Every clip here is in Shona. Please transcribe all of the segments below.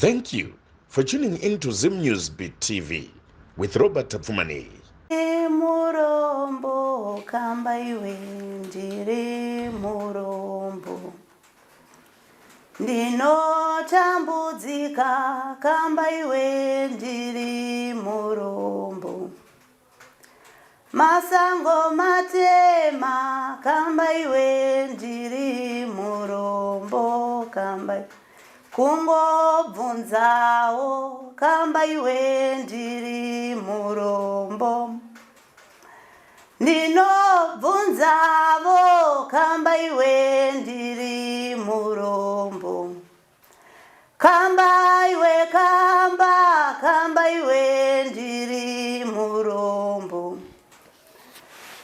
Thank you for tuning in to Zim News Beat TV with Robert Tapfumaneyi. Murombo kamba iwe ndiri murombo ndinotambudzika kamba iwe ndiri murombo Masango matema kamba iwe ndiri murombo kamba kungobvunzawo kamba iwe ndiri murombo ndinobvunzavo kamba iwe ndiri murombo Kamba iwe kamba, kamba iwe ndiri murombo.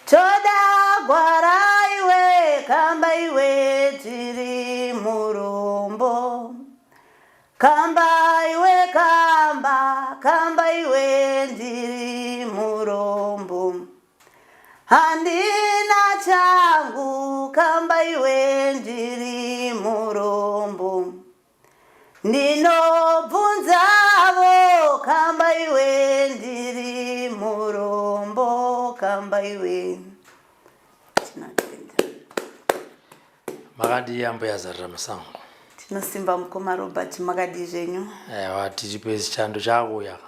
Toda gwara iwe kamba iwe tiri murombo. Kamba iwe kamba, kamba iwe ndiri murombo. Handina changu kamba iwe ndiri murombo ndinobvunzavo kamba iwe ndiri murombo kamba iwe tinotenda. Makadii ambuya Zarira Masango? Tinosimba mukoma Robert, makadii zvenyu? Aiwa tiripo izi chando chakuuya ka.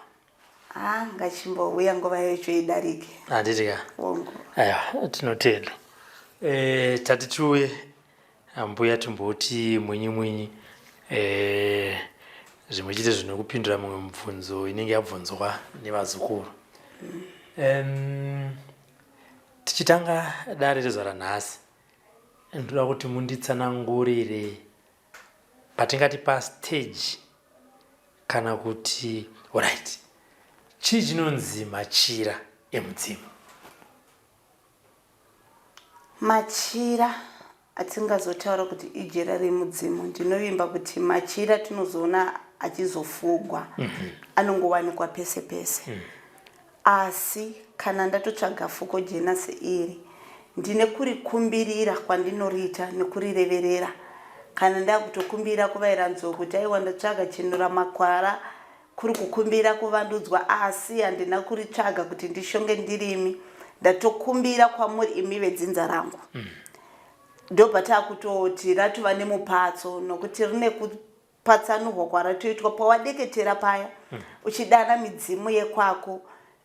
Ah, ngachimbouya nguva yacho idarike. Handiti ka? Hongu. Aiwa, tinotenda. Eh, tati tiuye ambuya timboti mwinyi mwinyi eh, zvimwe chete zvinokupindura mumwe mubvunzo inenge yabvunzwa nevazukuru. Mm. Um, tichitanga dare rezuva ranhasi ndoda kuti munditsanangurire patingati pastage kana kuti orit chii chinonzi machira emudzimu? Machira atingazotaura kuti ijira remudzimu ndinovimba kuti machira tinozoona achizofugwa mm -hmm. anongowanikwa pese pese mm. Asi kana ndatotsvaga fuko jena seiri, ndine kurikumbirira kwandinoriita nekurireverera. Kana ndakutokumbira kuvaira nzou kuti aiwa ndatsvaga chenura makwara, kuri kukumbira kuvandudzwa asi handina kuritsvaga kuti ndishonge ndirimi, ndatokumbira kwamuri imi vedzinza rangu. Ndopatakutoti ratova nemupatso nokuti rine Patsanurwa kwaratoitwa pawadeketera paya uchidana midzimu yekwako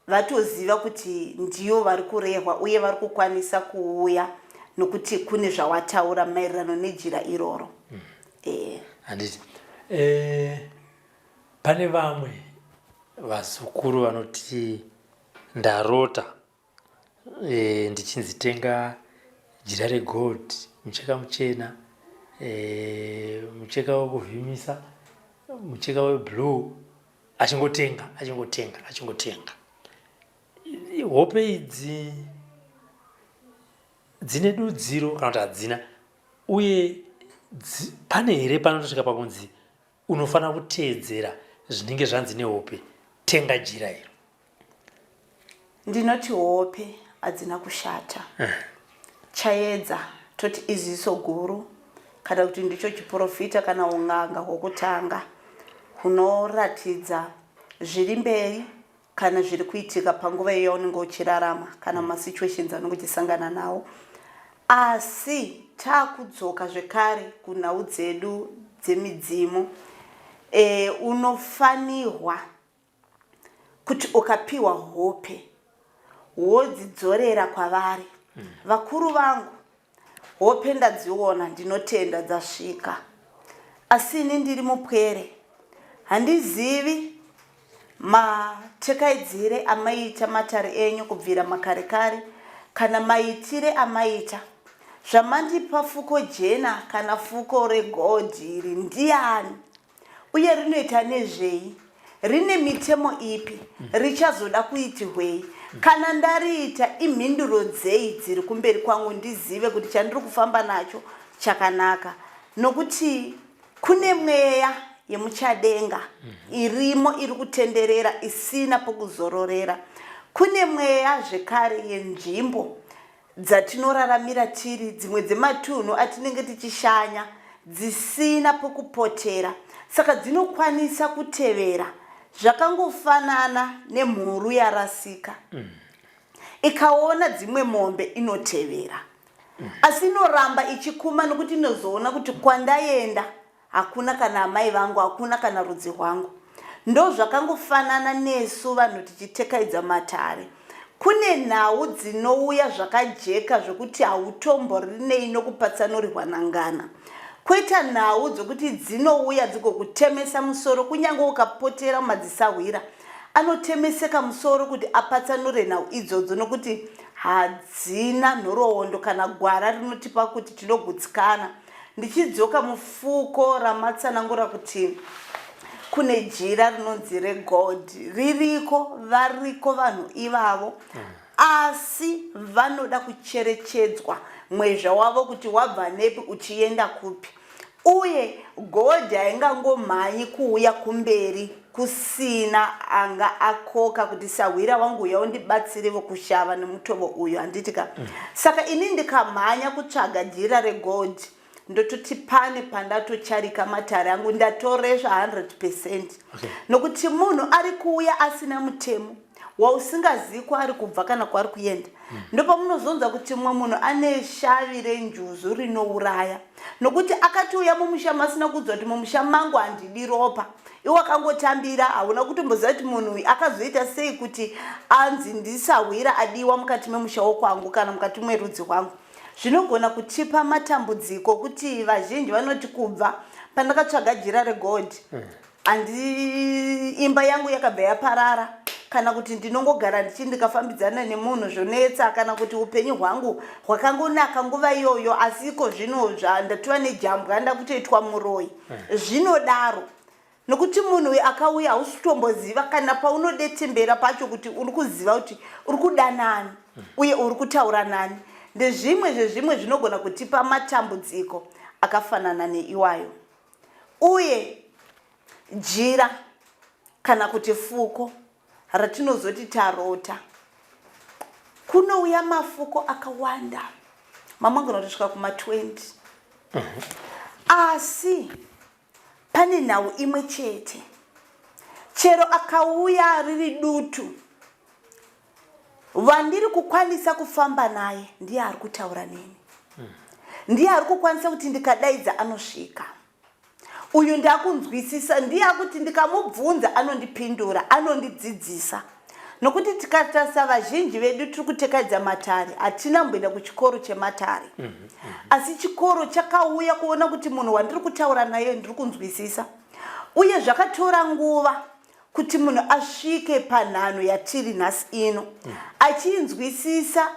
vatoziva kuti ndiyo vari kurehwa uye vari kukwanisa kuuya nokuti kune zvawataura maererano nejira iroro. Eh. Handiti eh, pane vamwe vazukuru vanoti ndarota e, ndichinzi tenga jira regold mucheka muchena e, mucheka wekuvhimisa mucheka weblue achingotenga achingotenga achingotenga hope idzi dzine dudziro kana kuti hadzina uye pane here panotosvika pakunzi unofanira kuteedzera zvinenge zvanzi nehope tenga jira iro Ndinoti hope hadzina kushata. Chaedza toti iziso guru kana kuti ndicho chiporofita kana un'anga hwokutanga hunoratidza zviri mberi kana zviri kuitika panguva iyo yaunenge uchirarama kana masituations anenge uchisangana nawo. Asi takudzoka zvekare kunhau dzedu dzemidzimu, e, unofanirwa kuti ukapiwa hope wodzidzorera kwavari mm. Vakuru vangu, hope ndadziona, ndinotenda dzasvika, asi ini ndiri mupwere, handizivi matekaidzire amaiita matare enyu kubvira makare kare kana maitire amaita zvamandipa fuko jena kana fuko regold iri ndiani Uye rinoita nezvei? Rine mitemo ipi? Richazoda kuitirwei? Kana ndariita, imhinduro dzei dziri kumberi kwangu ndizive kuti chandiri kufamba nacho chakanaka? Nokuti kune mweya yemuchadenga irimo iri kutenderera isina pokuzororera. Kune mweya zvekare yenzvimbo dzatinoraramira tiri, dzimwe dzematunhu atinenge tichishanya dzisina pokupotera. Saka dzinokwanisa kutevera zvakangofanana nemhuru yarasika. Ikaona dzimwe mombe inotevera. Asi inoramba ichikuma nokuti inozoona kuti kwandaenda Hakuna kana amai vangu, hakuna kana rudzi rwangu. Ndozvakangofanana nesu vanhu tichitekaidza matare. Kune nhau dzinouya zvakajeka zvokuti hautomborinei nokupatsanurirwa nangana. Kwoita nhau dzokuti dzinouya dzigokutemesa musoro kunyange ukapotera mumadzisahwira anotemeseka musoro kuti apatsanure nhau idzodzo nokuti hadzina nhoroondo kana gwara rinotipa kuti tinogutsikana. Ndichidzoka mufuko ramatsanangura kuti kune jira rinonzi regold ririko, variko vanhu ivavo asi vanoda kucherechedzwa mwezva wavo kuti wabva nepi uchienda kupi uye gold haingangomhanyi kuuya kumberi kusina anga akoka kuti sahwira wangu uya undibatsirevo kushava nemutovo uyu handiti ka Saka ini ndikamhanya kutsvaga jira regold ndototi pane pandatocharika matare angu ndatoresva 100 percent okay. Nokuti munhu ari kuuya asina mutemo wausingazivi kwaari kubva kana kwaari kuenda Ndopamunozonzwa kuti mumwe munhu ane shavi renjuzu rinouraya nokuti akatouya mumusha masina kuudzwa kuti mumusha mangu handidi ropa. Iwe wakangotambira hauna kutomboziva kuti munhu uyu akazoita sei kuti anzi ndisahwira adiwa mukati memusha wokwangu kana mukati merudzi rwangu. Zvinogona kutipa matambudziko okuti vazhinji vanoti kubva pandakatsvaga jira regold Handi imba yangu yakabva yaparara kana kuti ndinongogara ndichi ndikafambidzana nemunhu zvonetsa kana kuti upenyu hwangu hwakangonaka nguva iyoyo asi iko zvino ndatova nejambwa ndakutoitwa muroyi hmm. Zvinodaro nokuti munhu uyu akauya hausi kutomboziva kana paunodetembera pacho kuti uri kuziva kuti uri kudanani hmm. uye uri kutaura nani. Ndezvimwe zvezvimwe zvinogona kutipa matambudziko akafanana neiwayo. Uye jira kana kuti fuko ratinozoti tarota, kunouya mafuko akawanda, mamwe angona kutosvika kuma 20. Asi pane nhau imwe chete, chero akauya riri dutu, Wandiri kukwanisa kufamba naye ndiye ari kutaura neni. Ndiye ari kukwanisa kuti ndikadaidza anosvika. Uyu ndakunzwisisa, ndiye akuti ndikamubvunza anondipindura, anondidzidzisa. Nokuti tikatarisa vazhinji vedu tiri kutekaidza matare, hatina kumboenda kuchikoro chematare. Asi chikoro chakauya kuona kuti munhu wandiri kutaura naye ndiri kunzwisisa. Uye zvakatora nguva kuti munhu asvike panhano yatiri nhasi ino achinzwisisa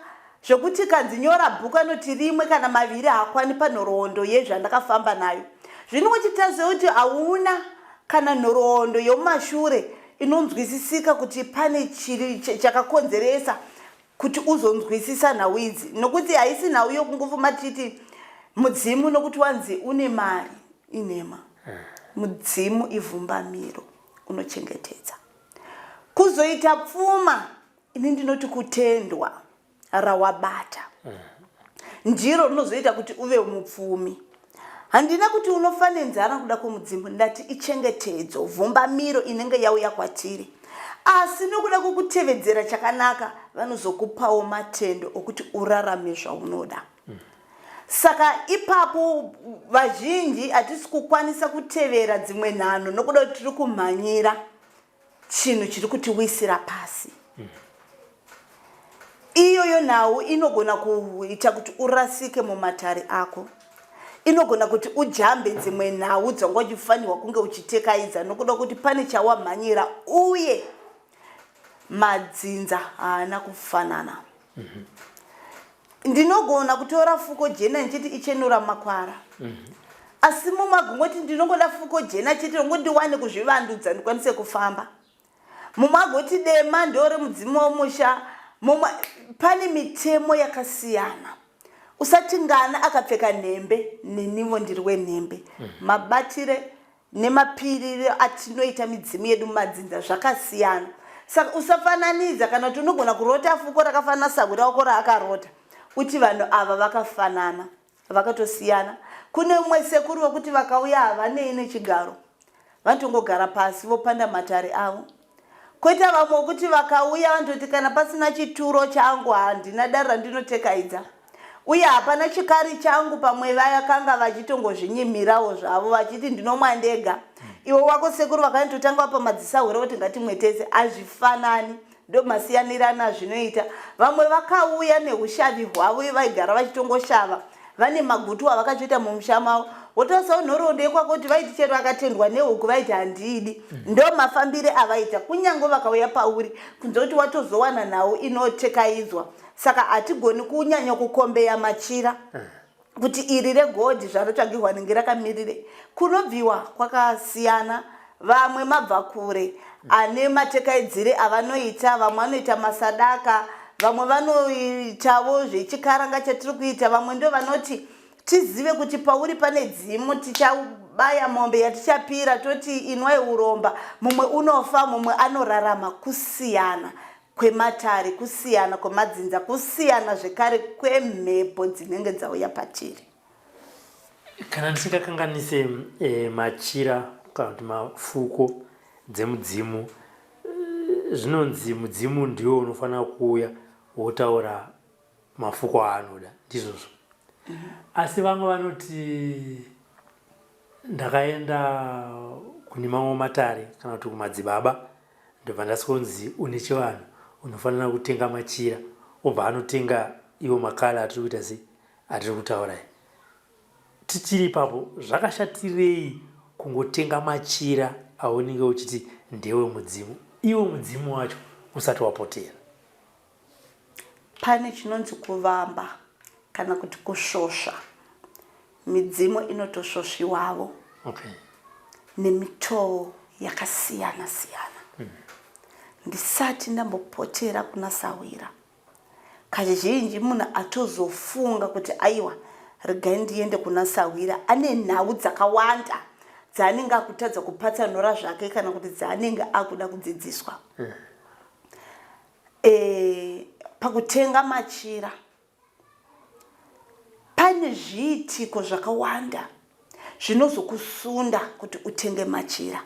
zvekuti kanzi nyora bhuku anoti rimwe kana maviri haakwani panhoroondo yezvandakafamba nayo. Zvino uchitarisa kuti hauna kana nhoroondo yomumashure inonzwisisika kuti pane chiri chakakonzeresa kuti uzonzwisisa nhau idzi, nokuti haisi nhau yokungofuma tichiti mudzimu nokuti wanzi une mari inhema. Mudzimu ivhumbamiro unochengetedza. Kuzoita pfuma ini ndinoti kutendwa rawabata ndiro rinozoita kuti uve mupfumi. Handina kuti unofa nenzara kuda kwomudzimu, ndati ichengetedzo vhumbamiro inenge yauya kwatiri. Asi nokuda kwokutevedzera chakanaka vanozokupawo matendo okuti urarame zvaunoda. Saka ipapo vazhinji hatisi kukwanisa kutevera dzimwe nhanho nokuda kuti tiri kumhanyira chinhu chiri kutiwisira pasi. Iyoyo nhau inogona kuita kuti urasike mumatare ako, inogona kuti ujambe dzimwe nhau dzanga uchifanirwa kunge uchitekaidza nokuda kuti pane chawamhanyira uye madzinza haana kufanana. Ndinogona kutora fuko jena ndichiti ichenura makwara. Asi mumwe agongoti ndinongoda fuko jena chete rongondiwane kuzvivandudza ndikwanise kufamba. Mumwe agoti dema ndoremudzimu wemusha. Mumwe pane mitemo yakasiyana. Usati ngana akapfeka nhembe nenivo ndiri wenhembe. Mabatire nemapiriro atinoita midzimu yedu mumadzinza zvakasiyana. Saka usafananidza kana kuti unogona kurota fuko rakafanana sahwira wako raakarota uti vanhu ava vakafanana, vakatosiyana. Kune umwe sekuru wekuti vakauya havanei nechigaro. Vanotongogara pasi vopanda matare avo. Koita vamwe vokuti vakauya vanototi kana pasina chituro changu handina dare randinotekaidza. Uye hapana chikari changu pamwe vakanga vachitongozvinyimirawo zvavo vachiti ndinomwa ndega. Iwe wako sekuru vakanitotanga vapa madzisahwira voti ngatimwe tese. Hazvifanani. Ndomasiyanirano azvinoita. Vamwe vakauya neushavi hwavo uye vaigara vachitongoshava vane magutu avakachoita mumusha mavo. Wotarisawo nhoroondo yekwako kuti vaiti chero akatendwa nehuku vaiti handiidi. Ndo mafambire avaita kunyange vakauya pauri kunze kuti watozowana nhau inotekaidzwa. Saka hatigoni kunyanya kukombeya machira. Kuti iri regold zvaratsvagirwa ringe rakamirire kunobviwa kwakasiyana vamwe mabvakure ane matekaidzire avanoita vamwe vanoita masadaka vamwe vanoitavo zvechikaranga chatiri kuita vamwe ndo vanoti tizive kuti pauri pane dzimu tichabaya mombe yatichapira toti inwai uromba mumwe unofa mumwe anorarama kusiyana kwematare, kusiyana kwemadzinza, kusiyana zvekare kwemhepo dzinenge dzauya patiri. Kana ndisingakanganise e, machira kana kuti mafuko dzemudzimu eh, zvinonzi mudzimu ndiwo unofanira kuuya wotaura mafuko aanoda ndizvozvo mm -hmm. Asi vamwe vanoti ndakaenda kune mamwe matare kana kuti kumadzibaba ndobva ndasonzi une chivanhu unofanira kutenga machira obva anotenga iwo makala atiri kuita sei atiri kutaura tichiri ipapo zvakashatirei kungotenga machira aunenge uchiti ndewe mudzimu iwo mudzimu wacho usati wapotera Pane chinonzi kuvamba kana kuti kusvosva. Midzimu inotosvosviwavo okay. Nemitowo yakasiyana siyana. Ndisati ndambopotera kuna sahwira. Kazhinji munhu atozofunga kuti aiwa regai ndiende kuna sahwira ane nhau dzakawanda dzaanenge akutadza kupatsanura zvake kana kuti dzaanenge akuda kudzidziswa. E, pakutenga machira pane zviitiko zvakawanda zvinozokusunda kuti utenge machira.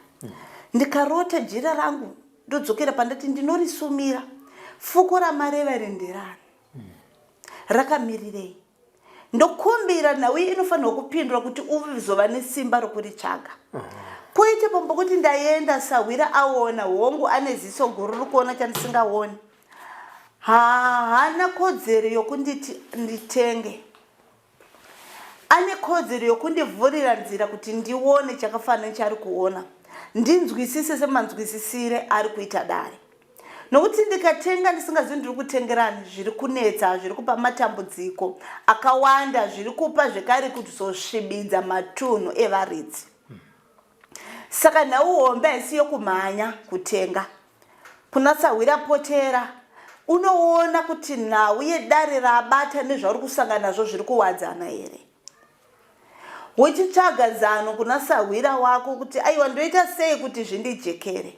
Ndikarota jira rangu ndodzokera pandati ndinorisumira. Fuko ramareva iri nderani? Rakamirirei? Ndokumbira nhau iyi inofanirwa kupindura kuti uzova nesimba rokuritsvaga. Poite pombo kuti ndaenda sahwira aona hongu ane ziso guru rikuona chandisingaoni. Haana kodzero yokunditi nditenge. Ane kodzero yokundivhurira nzira kuti ndione chakafanana nechaari kuona. Ndinzwisise semanzwisisire ari kuita dare. Nokuti ndikatenga ndisingazivi ndiri kutengerani, zviri kunetsa, zviri kupa matambudziko akawanda, zviri kupa zvekare kuzosvibidza matunhu evaridzi. Saka nhau hombe haisi yokumhanya kutenga. Kuna sahwira potera unoona kuti nhau yedare raabata nezvauri kusangana nazvo zviri kuwadzana here. Wochitsvaga zano kuna sahwira wako kuti aiwa ndoita sei kuti zvindijekere.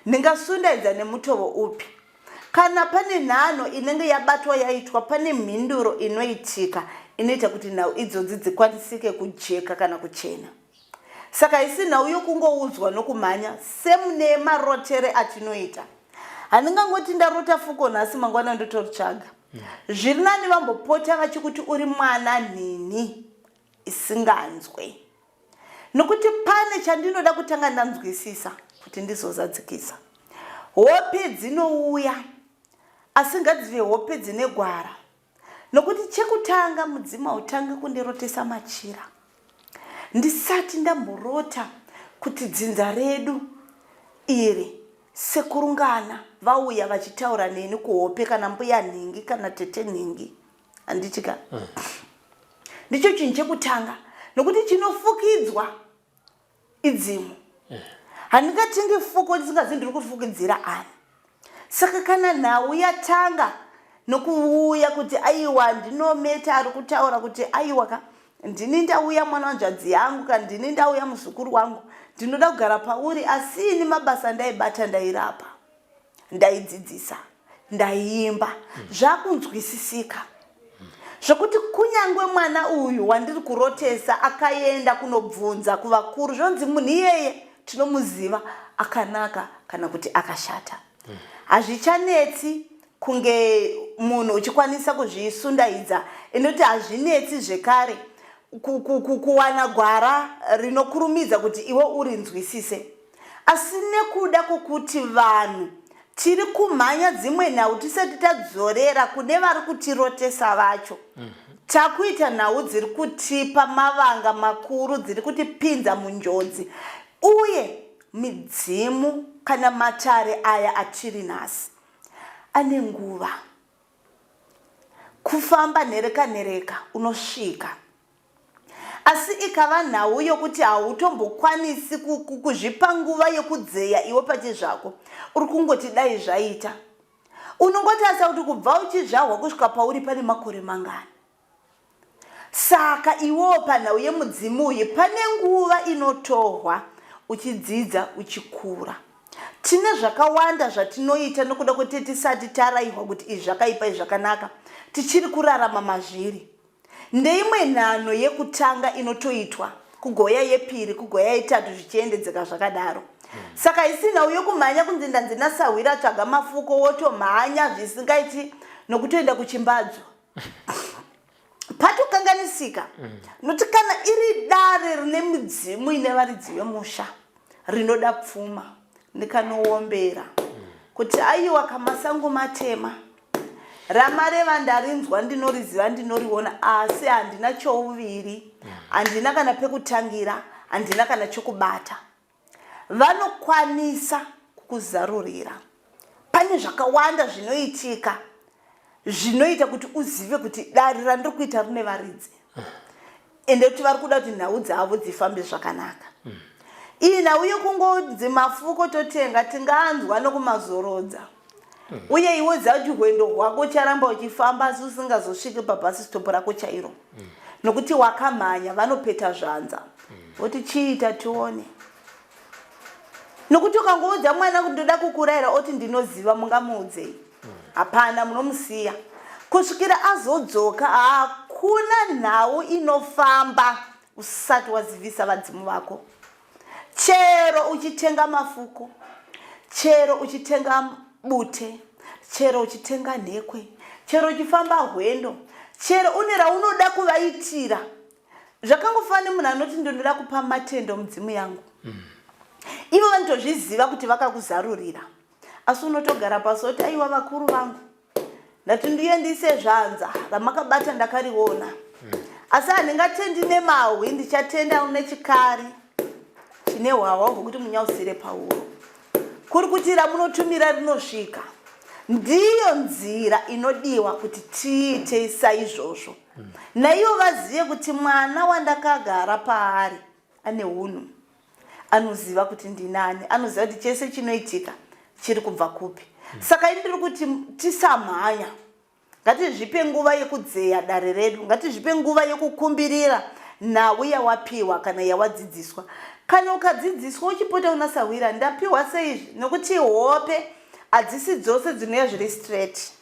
Ndingasundaidza nemutovo upi? Kana pane nhanho inenge yabatwa yaitwa, pane mhinduro inoitika inoita kuti nhau idzodzi dzikwanisike kujeka kana kuchena. Saka haisi nhau yokungoudzwa nokumhanya semune marotere atinoita. Handingangoti ndarota fuko nhasi mangwana ndotoritsvaga. Zviri nani vambopota vachikuti uri mwana nhinhi isinganzwe. Nokuti pane chandinoda kutanga ndanzwisisa kuti ndizozadzikisa. Hope dzinouya, asi ngadzive hope dzine gwara. Nokuti chekutanga mudzimu hautangi kundirotesa machira. Ndisati ndamborota kuti dzinza redu iri sekuru ngana vauya vachitaura neni kuhope kana mbuya nhingi kana tete nhingi. Handiti ka? Ndicho chinhu chekutanga nokuti chinofukidzwa idzimu. Handingatengi fuko ndisingazivi ndiri kufukidzira ani. Saka kana nhau yatanga nokuuya kuti aiwa ndinometa ari kutaura kuti aiwa ka ndini ndauya mwana wanzvadzi yangu kana ndini ndauya muzukuru wangu ndinoda kugara pauri asi ini mabasa andaibata ndairapa. Ndaidzidzisa, ndaiimba, zvakunzwisisika zvekuti kunyange mwana uyu wandiri kurotesa akaenda kunobvunza kuvakuru zvonzi munhu iyeye. Tinomuziva akanaka kana kuti akashata. Hazvichanetsi kunge munhu uchikwanisa kuzvisundaidza inoti hazvinetsi zvekare kuwana gwara rinokurumidza kuti iwe urinzwisise. Asi nekuda kwokuti vanhu tiri kumhanya dzimwe nhau tisati tadzorera kune vari kutirotesa vacho, takuita nhau dziri kutipa mavanga makuru, dziri kutipinza munjodzi uye midzimu kana matare aya atiri nhasi ane nguva. Kufamba nhereka nhereka unosvika. Asi ikava nhau yokuti hautombokwanisi kuzvipa nguva yokudzeya iwe pachezvako, uri kungoti dai zvaita. Unongotarisa kuti kubva uchizvarwa kusvika pauri pane makore mangani. Saka iwewo panhau yemudzimu uyu pane nguva inotorwa uchidzidza uchikura. Tine zvakawanda zvatinoita nokuda kwekuti tisati taraihwa kuti izvi zvakaipa izvi zvakanaka, tichiri kurarama mazviri. Ndeimwe nhanho yekutanga inotoitwa, kugouya yepiri, kugouya yetatu zvichiendedzeka zvakadaro. Saka haisi nhau yokumhanya kunzi ndanzi nasahwira tsvaga mafuko wotomhanya zvisingaiti nokutoenda kuchimbadzo. Patokanganisika nokuti kana iri dare rine midzimu ine varidzi vemusha rinoda pfuma ndikanowombera kuti aiwa kamasango matema ramareva ndarinzwa ndinoriziva ndinoriona asi handina chouviri handina kana pekutangira handina kana chokubata vanokwanisa kukuzarurira pane zvakawanda zvinoitika zvinoita kuti uzive kuti dare randiri kuita rine varidzi ende kuti vari kuda kuti nhau dzavo dzifambe zvakanaka iyi nhau yekungonzi mafuko totenga tinganzwa nokumazorodza uye iwe ziva kuti rwendo rwako ucharamba uchifamba asi usingazosviki pabhasi stop rako chairo nokuti wakamhanya vanopeta zvanza voti chiita tione nokuti ukangoudza mwana kuti ndoda kukurayira oti ndinoziva mungamuudzei hapana munomusiya kusvikira azodzoka hakuna nhau inofamba usati wazivisa vadzimu vako chero uchitenga mafuko chero uchitenga bute chero uchitenga nhekwe chero uchifamba hwendo chero une raunoda kuvaitira zvakangofanana nemunhu anoti ndinoda kupa matendo mudzimu yangu mm. ivo vanotozviziva kuti vakakuzarurira asi unotogara pasi oti aiwa vakuru vangu ndati ndiye ndiise zvanza ramakabata ndakariona mm. asi handingatendi nemahwi ndichatenda nechikari chine hwahwa hwekuti munyausire pauro kuri kuti ramunotumira rinosvika ndiyo nzira inodiwa kuti tiite saizvozvo mm. naivo vazive kuti mwana wandakagara paari ane unhu anoziva kuti ndinani anoziva kuti chese chinoitika chiri kubva kupi saka ini ndiri kuti tisamhanya ngatizvipe nguva yekudzeya dare redu ngatizvipe nguva yekukumbirira nhau yawapiwa kana yawadzidziswa kana ukadzidziswa uchipota una sahwira ndapiwa seizvi nokuti hope hadzisi dzose dzinouya zviri straight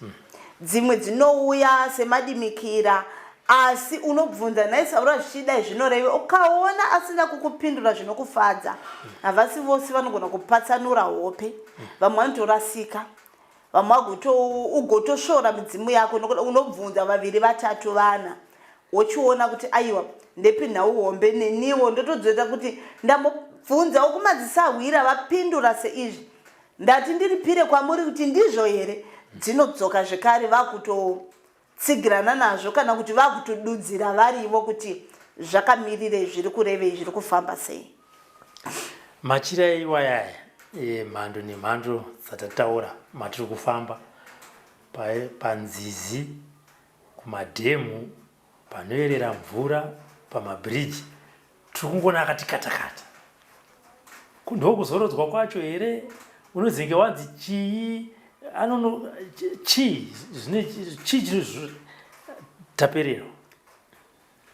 dzimwe dzinouya semadimikira asi unobvunza nhai saura zvichidai zvinoreve ukaona asina kukupindura zvinokufadza havasi vose vanogona kupatsanura hope vamwe vanotorasika vamwe ugotosvora midzimu yako unobvunza vaviri vatatu vana wochiona kuti aiwa ndepi nhau hombe neniwo ndotodzoita kuti ndambobvunzawo kumadzisahwira vapindura seizvi Ndati ndiripire kwamuri kuti ndizvo here? Dzinodzoka zvekare vakutotsigirana nazvo kana kuti vakutodudzira varivo kuti zvakamirirei, zviri kurevei, zviri kufamba sei. Machira iwaya aya emhando nemhando dzatataura matiri kufamba panzizi, kumadhemu, panoerera mvura, pamabhiriji tiri kungoona akati katakata ndokuzorodzwa kwacho here unozenge wanzi chii anono chii zvine chii chino tapererwa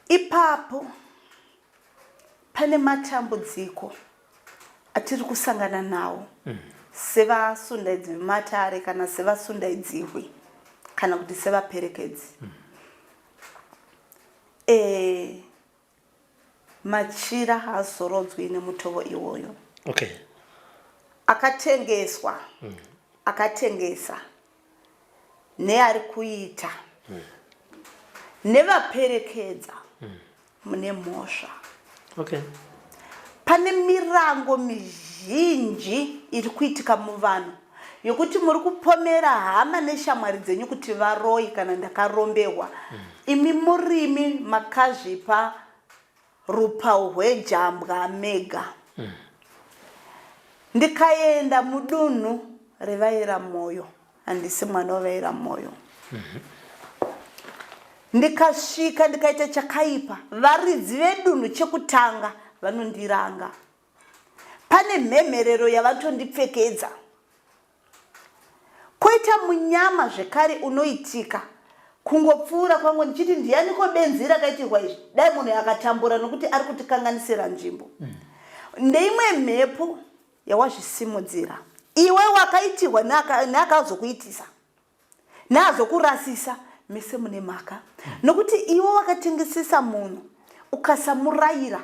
ipapo pane matambudziko atiri kusangana nawo mm. sevasundaidzi vematare kana sevasundaidzihwi kana kuti sevaperekedzi mm. e, Machira haazorodzwi nemutovo iwoyo. Okay. Akatengeswa. Akatengesa neari kuita nevaperekedza mune mhosva. Okay. Pane mirango mizhinji iri kuitika muvanhu yokuti muri kupomera hama neshamwari dzenyu kuti varoyi kana ndakarombehwa. Imi murimi makazvipa Rupawo hwejambwa mega. Ndikaenda mudunhu revaera moyo, handisi mwana wevaera moyo. Ndikasvika ndikaita chakaipa, varidzi vedunhu chekutanga vanondiranga. Pane mhemherero yavatondipfekedza. Koita munyama zvekare unoitika kungopfuura kwangu ndichiti ndianiko benzi rakaitirwa izvi dai munhu akatambura nokuti ari kutikanganisira nzvimbo mm. Ndeimwe mhepo yawazvisimudzira iwe wakaitirwa neakazokuitisa neazokurasisa mese mune mhaka mm. Nokuti iwe wakatengesesa munhu ukasamurayira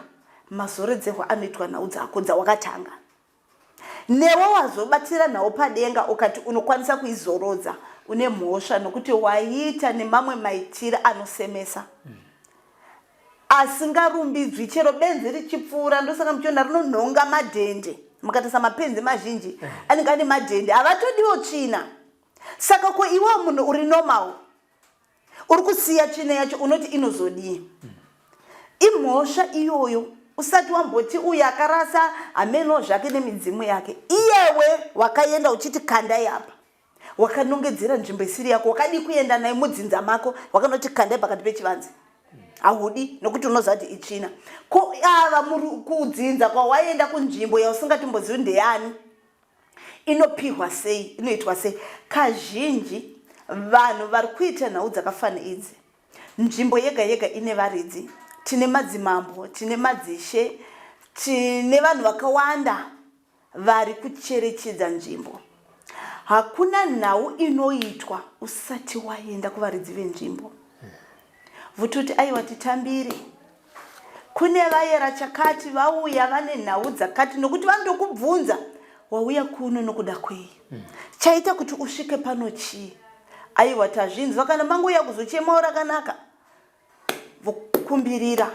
mazoredzerwa anoitwa nhau dzako dzawakatanga. Newe wazobatira nhau padenga ukati unokwanisa kuizorodza, une mhosva nokuti waiita nemamwe maitire anosemesa asingarumbidzwi. Chero benzi richipfuura, ndosaka muchiona rinonhonga madhende. Mukatarisa mapenzi mazhinji anenge ane madhende, havatodiwo tsvina. Saka ko iwewo munhu uri normal uri kusiya tsvina yacho unoti inozodii? Imhosva iyoyo usati wamboti uyu akarasa hameno zvake nemidzimu yake. Iyewe wakaenda uchiti kandai apa, wakanongedzera nzvimbo isiri yako, wakadii kuenda naye mudzinza mako, wakanoti kandai pakati pechivanze? Haudi nokuti unoziva kuti itsvina. Ko ava kudzinza kwawaenda kunzvimbo yausingatombozivi ndeyani, inopihwa sei, inoitwa sei? Kazhinji vanhu vari kuita nhau dzakafana idzi, nzvimbo yega yega ine varidzi. Tine madzimambo, tine madzishe, tine vanhu vakawanda vari kucherechedza nzvimbo. Hakuna nhau inoitwa usati waenda kuvaridzi venzvimbo vototi aiwa titambire kune vayera chakati vauya vane nhau dzakati, nokuti vanotokubvunza wauya kuno nokuda kwei, chaita kuti usvike pano chii? Aiwa tazvinzwa, kana mangouya kuzochemawo rakanaka, vokumbirira.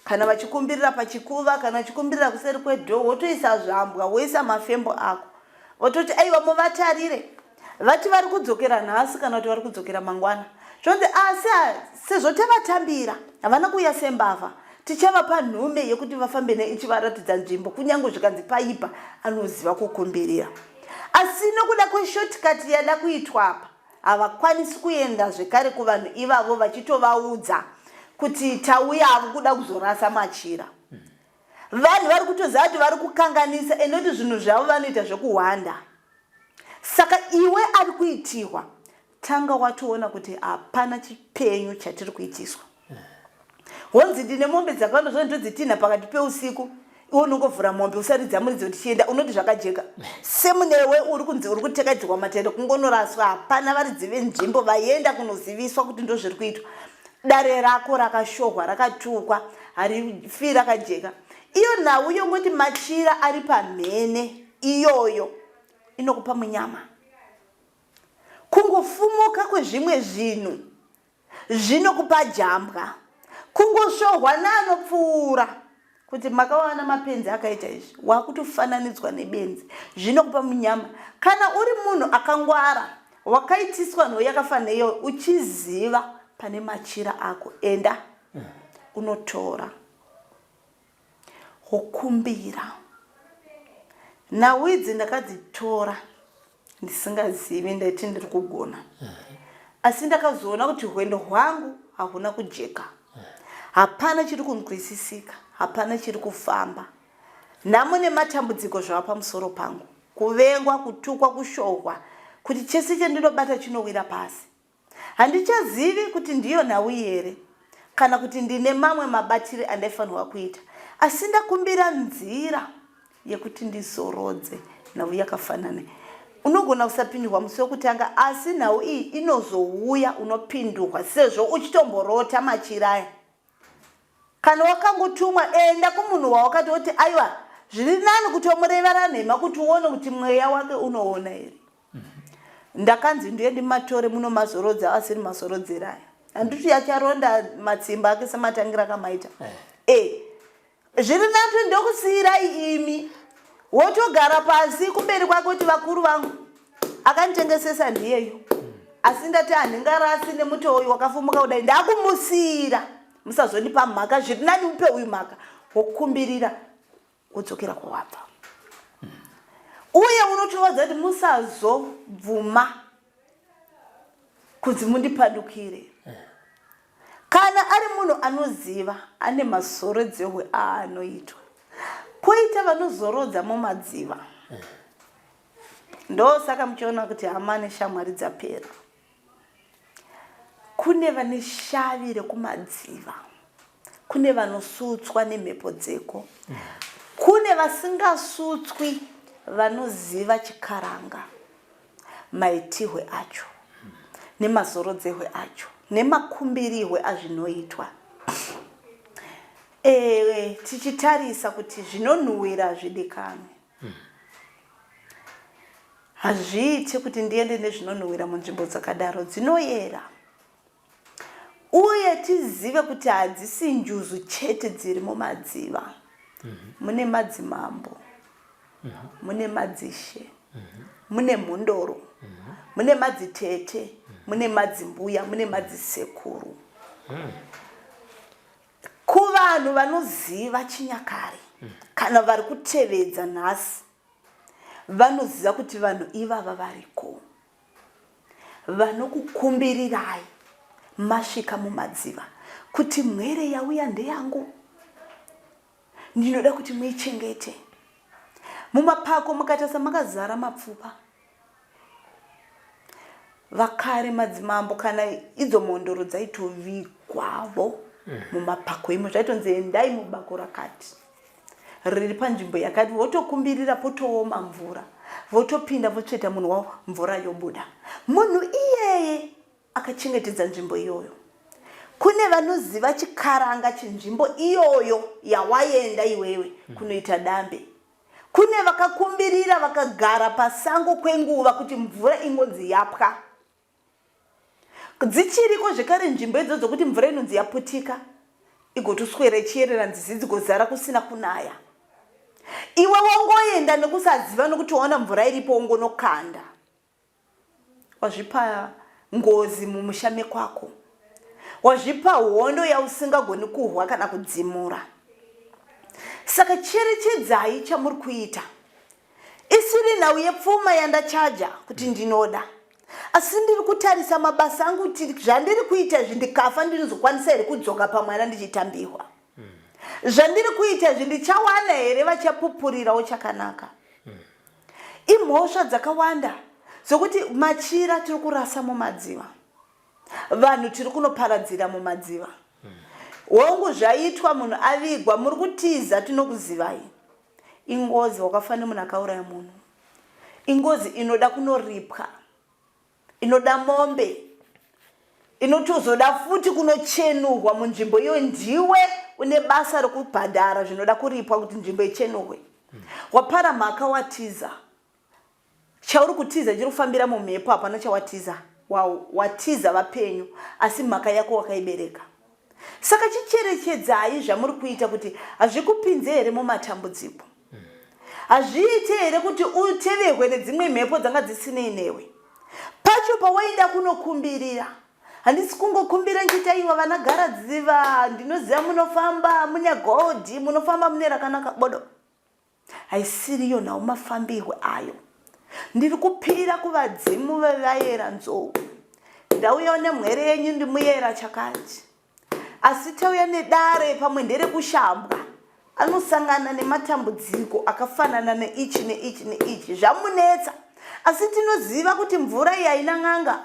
Kana vachikumbirira pachikuva, kana vachikumbirira kuseri kwedhoo, wotoisa zvambwa, woisa mafembo ako, vototi aiwa muvatarire, vati vari kudzokera nhasi kana kuti vari kudzokera mangwana. Zvonzi asi sezvo tavatambira havana kuuya sembavha, tichavapa nhume yekuti vafambe nayo ichivaratidza nzvimbo, kunyange zvikanzi paipa anoziva kukumbirira. Asi nokuda kweshortcut yada kuitwa apa, havakwanisi kuenda zvekare kuvanhu ivavo vachitovaudza kuti tauyavo kuda kuzorasa machira. Vanhu vari kutoziva kuti vari kukanganisa enoti zvinhu zvavo vanoita zvekuhwanda. Saka iwe ari kuitirwa, tanga watoona kuti hapana chipenyu chatiri kuitiswa. Honzi ndine mombe dzakawanda zvonzi ndodzitinha pakati peusiku, iwe unongovhura mombe usaridza muridzo tichienda, unoti zvakajeka. Semunewe uri kunzi uri kutekaidzirwa matende kungonoraswa, hapana varidzi venzvimbo vaenda kunoziviswa kuti ndozviri kuitwa. Dare rako rakashohwa rakatukwa, harifi rakajeka. Iyo nhau yongoti machira ari pamhene iyoyo inokupa munyama. Kungofumuka kwezvimwe zvinhu zvinokupa jambwa. Kungosvohwa neanopfuura kuti makawana mapenzi akaita izvi, wakutofananidzwa nebenzi, zvinokupa munyama. Kana uri munhu akangwara wakaitiswa nhau yakafanira iyoyo, uchiziva pane machira ako, enda unotora wokumbira. Nhau idzi ndakadzitora ndisingazivi, ndaiti ndiri kugona, asi ndakazoona kuti hwendo hwangu hahuna kujeka, hapana chiri kunzwisisika, hapana chiri kufamba. Nhamo nematambudziko zvava pamusoro pangu, kuvengwa, kutukwa, kushohwa, kuti chese chandinobata chinowira pasi. Handichazivi kuti ndiyo nhau here kana kuti ndine mamwe mabatire andaifanirwa kuita, asi ndakumbira nzira yekuti ndizorodze nhau yakafanana. Unogona kusapindurwa musi wekutanga, asi nhau iyi inozouya unopindurwa sezvo uchitomborota machira aya. Kana wakangotumwa, enda kumunhu wawakati woti aiwa. Zviri nani kutomurevera nhema kuti uone kuti mweya wake unoona here. Ndakanzi ndiye ndimatore munomazorodza asiri mazorodzero aya. Handiti acharonda matsimba ake sematangira akamaita. Eh. Zviri nani ndokusiyirai imi. Wotogara pasi kumberi kwake kuti vakuru vangu akanditengesesa ndiyeyo. Asi ndati handingarasi nemutoo uyu wakafumuka kudai ndakumusiyira. Musazondipa mhaka zviri nani upe uyu mhaka wokumbirira wodzokera kwawabva. Uye unotovaudza kuti musazobvuma kunzi mundipandukire. Kana ari munhu anoziva ane mazorodzehwe aanoitwa. Koita vanozorodza mumadziva. Ndosaka muchiona kuti hama neshamwari dzapera. Kune vane shavi rekumadziva. Kune vanosutswa nemhepo dzeko. Kune vasingasutswi vanoziva chikaranga. Maitihwe acho nemazorodzehwe acho nemakumbirihwe azvinoitwa. E, tichitarisa kuti zvinonhuwira hazvidikanwi. Hazviiti kuti ndiende nezvinonhuwira munzvimbo dzakadaro dzinoyera. Uye tizive kuti hadzisi njuzu chete dziri mumadziva. Mune madzimambo, mune madzishe, mune mhondoro, mune madzitete, mune madzimbuya, mune madzisekuru. Kuvanhu vanoziva chinyakare kana vari kutevedza nhasi vanoziva kuti vanhu ivava variko vanokukumbirirai masvika mumadziva kuti mhwere yauya ndeyangu ndinoda kuti muichengete. Mumapako mukatarisa makazara mapfupa. Vakare madzimambo kana idzo mhondoro dzaitovigwavo mumapako imo zvaitonzi endai mubako rakati riri panzvimbo yakati votokumbirira potooma mvura votopinda votsveta munhu wavo mvura yobuda munhu iyeye akachengetedza nzvimbo iyoyo. Kune vanoziva chikaranga chenzvimbo iyoyo yawaenda iwewe kunoita dambe. Kune vakakumbirira vakagara pasango kwenguva kuti mvura ingonzi yapwa. Dzichiriko zvekare nzvimbo idzodzo dzokuti mvura inonzi yaputika igotoswera ichiyerera nzizi dzigozara kusina kunaya. Iwe wongoenda nekusaziva nokuti waona mvura iripo wongonokanda. Wazvipa ngozi mumusha mekwako. Wazvipa hondo yausingagoni kuhwa kana kudzimura. Saka cherechedzai chamuri kuita. Isiri nhau yepfuma yandachaja kuti ndinoda. Asi ndiri kutarisa mabasa angu kuti zvandiri kuita izvi ndikafa ndinozokwanisa here kudzoka pamwana ndichitambihwa. Zvandiri kuita izvi ndichawana here vachapupurirawo chakanaka. Imhosva dzakawanda dzokuti machira tiri kurasa mumadziva, vanhu tiri kunoparadzira mumadziva. Hongu zvaitwa munhu avigwa, muri kutiza tinokuzivai. Ingozi wakafanira munhu akauraya munhu. Ingozi inoda kunoripwa. Inoda mombe inotozoda futi kunochenurwa munzvimbo iyo ndiwe une basa rekubhadhara zvinoda kuripwa kuti nzvimbo ichenurwe. Wapara mhaka watiza. Chauri kutiza chiri kufambira mumhepo hapana chawatiza. Watiza vapenyu asi mhaka yako wakaibereka. Saka chicherechedzai zvamuri kuita kuti hazvikupinze here mumatambudziko. Hazviite here kuti utevehwe nedzimwe mhepo dzanga dzisinei newe? Pacho pawaida kunokumbirira, handisi kungokumbira ndichiti aiwa vana garadziva, ndinoziva munofamba mune gold, munofamba mune rakanaka bodo. Haisiriyo nhau mafambirwe ayo. Ndiri kupira kuvadzimu vevayera nzou. Ndauyawo nemhwere yenyu ndimuyera chakati. Asi tauya nedare pamwe nderekushambwa anosangana nematambudziko akafanana neichi neichi neichi zvamunetsa asi tinoziva kuti mvura iyi haina n'anga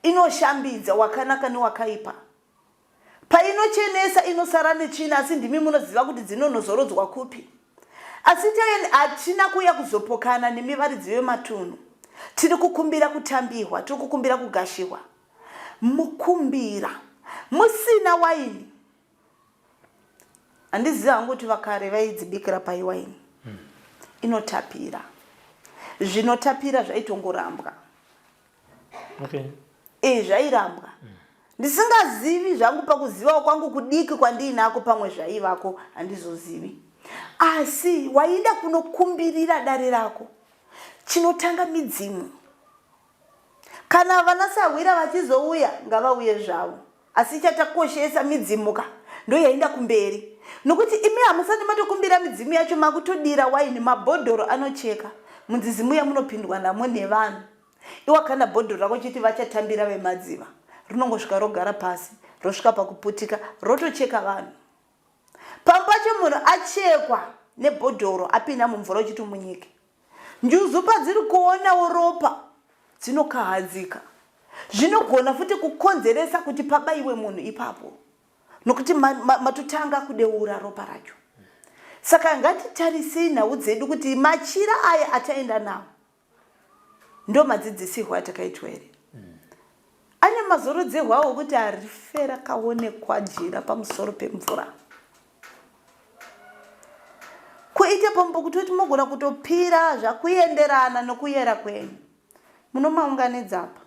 inoshambidza wakanaka newakaipa painochenesa inosara netsvina asi ndimi munoziva kuti dzinonozorodzwa kupi asi taeni hatina kuuya kuzopokana nemi varidzi vematunhu tiri kukumbira kutambirwa tiri kukumbira kugashirwa Mukumbira musina waini. Handizivi hangu kuti vakare vaidzibikira pai waini. Inotapira. Zvinotapira zvaitongorambwa. Okay. E, zvairambwa. Ndisingazivi zvangu pakuzivawo kwangu kudiki kwandiinako pamwe zvaivako handizozivi. Asi waida kunokumbirira dare rako. Chinotanga midzimu. Kana vanasahwira vachizouya ngavauye zvavo. Asi chatakoshesa midzimu ka ndoyainda kumberi. Nokuti imi hamusati matokumbira midzimu yacho makutodira waini mabhodhoro anocheka. Munzizi muya munopindwa namo nevanhu. Iwakanda bhodhoro rako uchiti vachatambira vemadziva. Rinongosvika rogara pasi rosvika pakuputika rotocheka vanhu. Pamwe pacho munhu achekwa nebhodhoro apinda mumvura uchiti munyike. Njuzu padziri kuonawo ropa dzinokahadzika. Zvinogona futi kukonzeresa kuti pabaiwe munhu ipapo nokuti matotanga ma, ma kudeura ropa racho. Saka ngatitarisei nhau dzedu kuti machira aya ataenda nawo ndo madzidzisirwo atakaitwa here? Ane mazorodzerwo okuti harife rakaonekwa jira pamusoro pemvura. Kuita pambo kutoti mogona kutopira zvakuenderana nokuyera kwenyu. Munomaunganidza apa.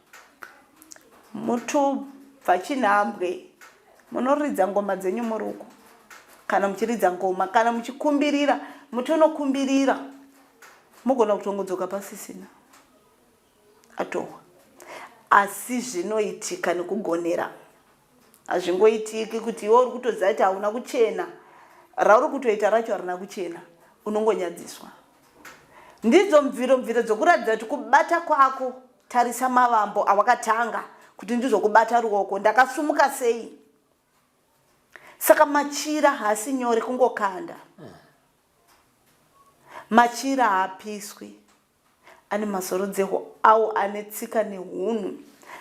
Motobva chinhambwe. Munoridza ngoma dzenyu muri uko. Kana muchiridza ngoma, kana muchikumbirira, mutonokumbirira. Mogona kutongodzoka pasisina. Atohwa. Asi zvinoitika nekugonera. Hazvingoitiki kuti iwe uri kutoziva kuti hauna kuchena, rauri kutoita racho harina kuchena, unongonyadziswa. Ndidzo mviro mviro dzokuratidza kuti kubata kwako, tarisa mavambo awakatanga kuti ndizvokubata ruoko, ndakasumuka sei. Saka machira haasi nyore kungokanda. Machira haapiswi. Ane mazorodzehwo awo ane tsika nehunhu.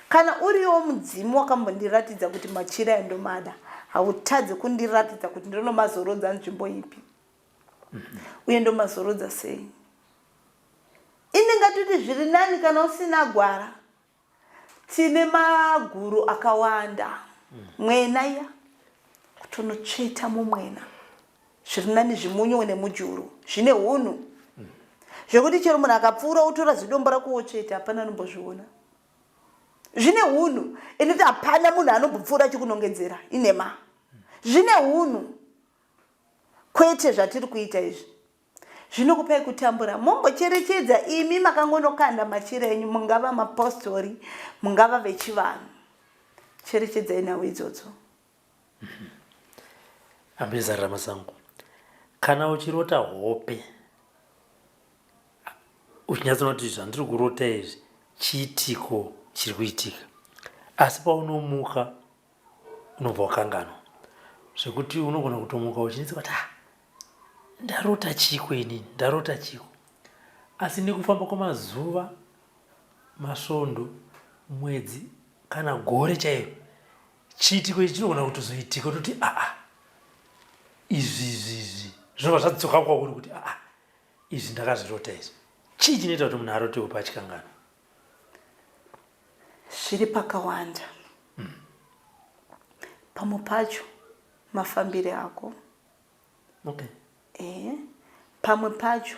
Kana uriwo mudzimu wakambondiratidza kuti machira aya ndomada, hautadze kundiratidza kuti ndinomazorodza nzvimbo ipi uye ndomazorodza sei. Ini ngatoti zviri nani kana usina gwara. Tine maguru akawanda. Mwena iya kutonotsveta mumwena zviri nani zvimunyu nemujuru zvine hunhu zvekuti chero munhu akapfuura otora zidombo rako wotsveta hapana anombozviona zvine hunhu inoti hapana munhu anombopfuura achikunongedzera inhema zvine hunhu kwete zvatiri kuita izvi Zvinokupai kutambura. Mombocherechedza imi makangonokanda machira enyu mungava mapostori mungava vechivanhu. Cherechedzai nhau idzodzo. Ambuya Ramasango, kana uchirota hope uchinyatsoona kuti zvandiri kurota izvi chiitiko chiri kuitika asi paunomuka unobva wakanganwa zvekuti unogona kutomuka uchinetsa kuti ah, ndarota chiko inini ndarota chiko asi nekufamba kwemazuva masvondo mwedzi kana gore chairo chiitiko ichi chinogona kutozoitika toti aa ah, izvi izvi izvi zvinobva zvadzoka kwauri kuti aa ah, izvi ndakazvirota izvi chii chinoita kuti munhu arotewo pachikangano Zviri pakawanda. Pamwe pacho mafambire ako. Okay. Eh, pamwe pacho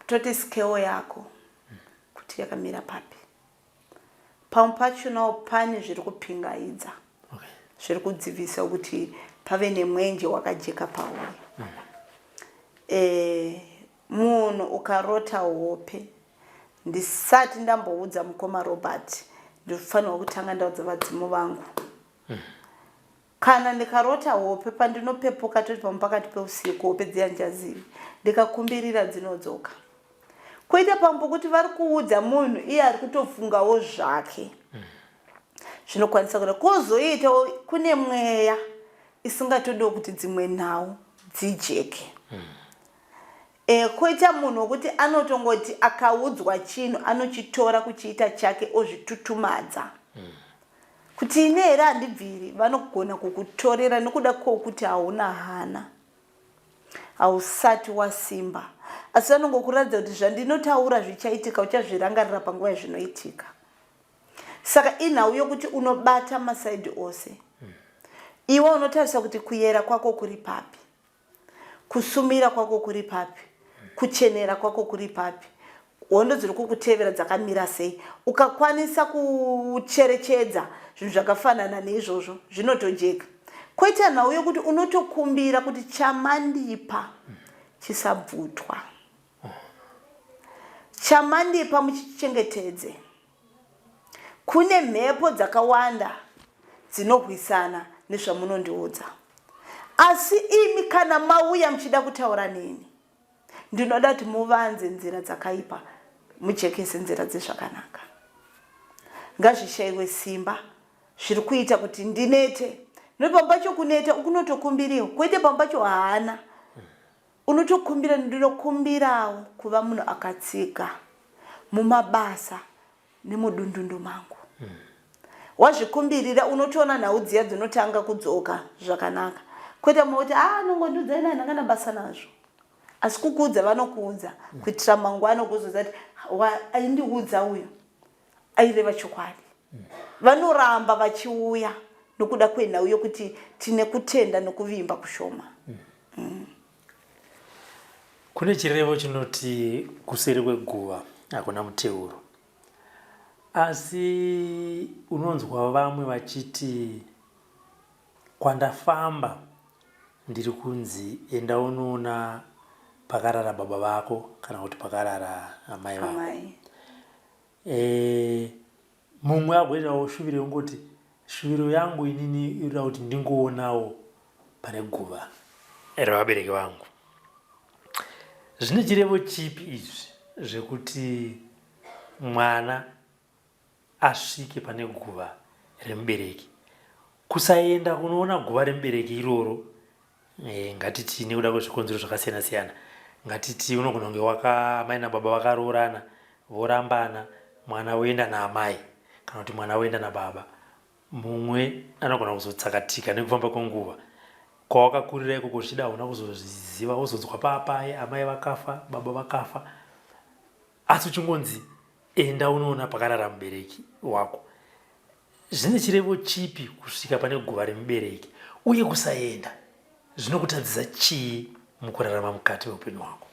toti scale yako kuti yakamira papi. Pamwe pacho nawo pane zviri kupingaidza. Okay. Zviri kudzivisa kuti pave nemwenje wakajeka pauri. Eh, munhu ukarota hope Ndisati ndamboudza mukoma Robert ndinofanirwa kutanga ndaudza vadzimu vangu. Kana ndikarota hope pandinopepuka toti pamwe pakati peusiku hope dziya ndichazivi ndikakumbirira dzinodzoka. Koita pamwe pokuti vari kuudza munhu iye ari kutofungawo zvake. Zvinokwanisa kuda kozoitawo kune mweya isingatodiwo kuti dzimwe nhau dzijeke. Eh, koita munhu wekuti anotongoti akaudzwa chinhu anochitora kuchiita chake ozvitutumadza. Kuti ini here handibviri, vanogona kukutorera nekuda kwokuti hauna hana. Hausati wasimba. Asi vanongokuratidza kuti zvandinotaura zvichaitika uchazvirangarira panguva yazvinoitika. Saka inhau yokuti unobata masaidhi ose. Iwe unotarisa kuti kuyera kwako kuri papi, kusumira kwako kuri papi, kuchenera kwako kuri papi, hondo dziri kukutevera dzakamira sei. Ukakwanisa kucherechedza zvinhu zvakafanana neizvozvo zvinotojeka. Koita nhau yokuti unotokumbira kuti chamandipa chisabvutwa, chamandipa muchichengetedze. Kune mhepo dzakawanda dzinorwisana nezvamunondiudza. Asi imi kana mauya muchida kutaura neni, ndinoda kuti muvanze nzira dzakaipa mujekese nzira dzezvakanaka. Ngazvishaiwe simba zviri kuita kuti ndinete. Nokuti pamwe pacho kuneta kunotokumbiriwa, kwete pamwe pacho haana. Unotokumbira, ndinokumbirawo kuva munhu akatsiga mumabasa nemudundundu mangu. Wazvikumbirira unotoona nhau dziya dzinotanga kudzoka zvakanaka. Kwete mumwe kuti ah anongondiudza ini handina kana basa nazvo. Asi kukuudza vanokuudza kuitira mangwana ugozoziva kuti aindiudza uyu aireva chokwadi. Vanoramba vachiuya nokuda kwenhau yokuti tine kutenda nokuvimba kushoma. Kune chirevo chinoti kuseri kweguva hakuna muteuro. Asi unonzwa vamwe vachiti kwandafamba ndiri kunzi enda unoona pakarara baba vako kana kuti pakarara amai vako. Amai. E, mumwe agoitawo shuviro yongoti shuviro yangu inini inoda kuti ndingoonawo pane guva revabereki vangu. Zvine chirevo chipi izvi zvekuti mwana asvike pane guva remubereki? Kusaenda kunoona guva remubereki iroro e, ngatiti nekuda kwezvikonzero zvakasiyana siyana, ngatiti unogona kunge waka amai nababa vakaroorana vorambana, mwana woenda naamai kana kuti mwana woenda nababa. Mumwe anogona kuzotsakatika nekufamba kwenguva. Kwawakakurira ikoko zvichida hauna kuzozviziva, wozonzwa paapaye amai vakafa, baba vakafa, asi uchingonzi enda unoona pakarara mubereki wako. Zvine chirevo chipi kusvika pane guva remubereki uye kusaenda zvinokutadzisa chii mukurarama mukati meupenyu hwako?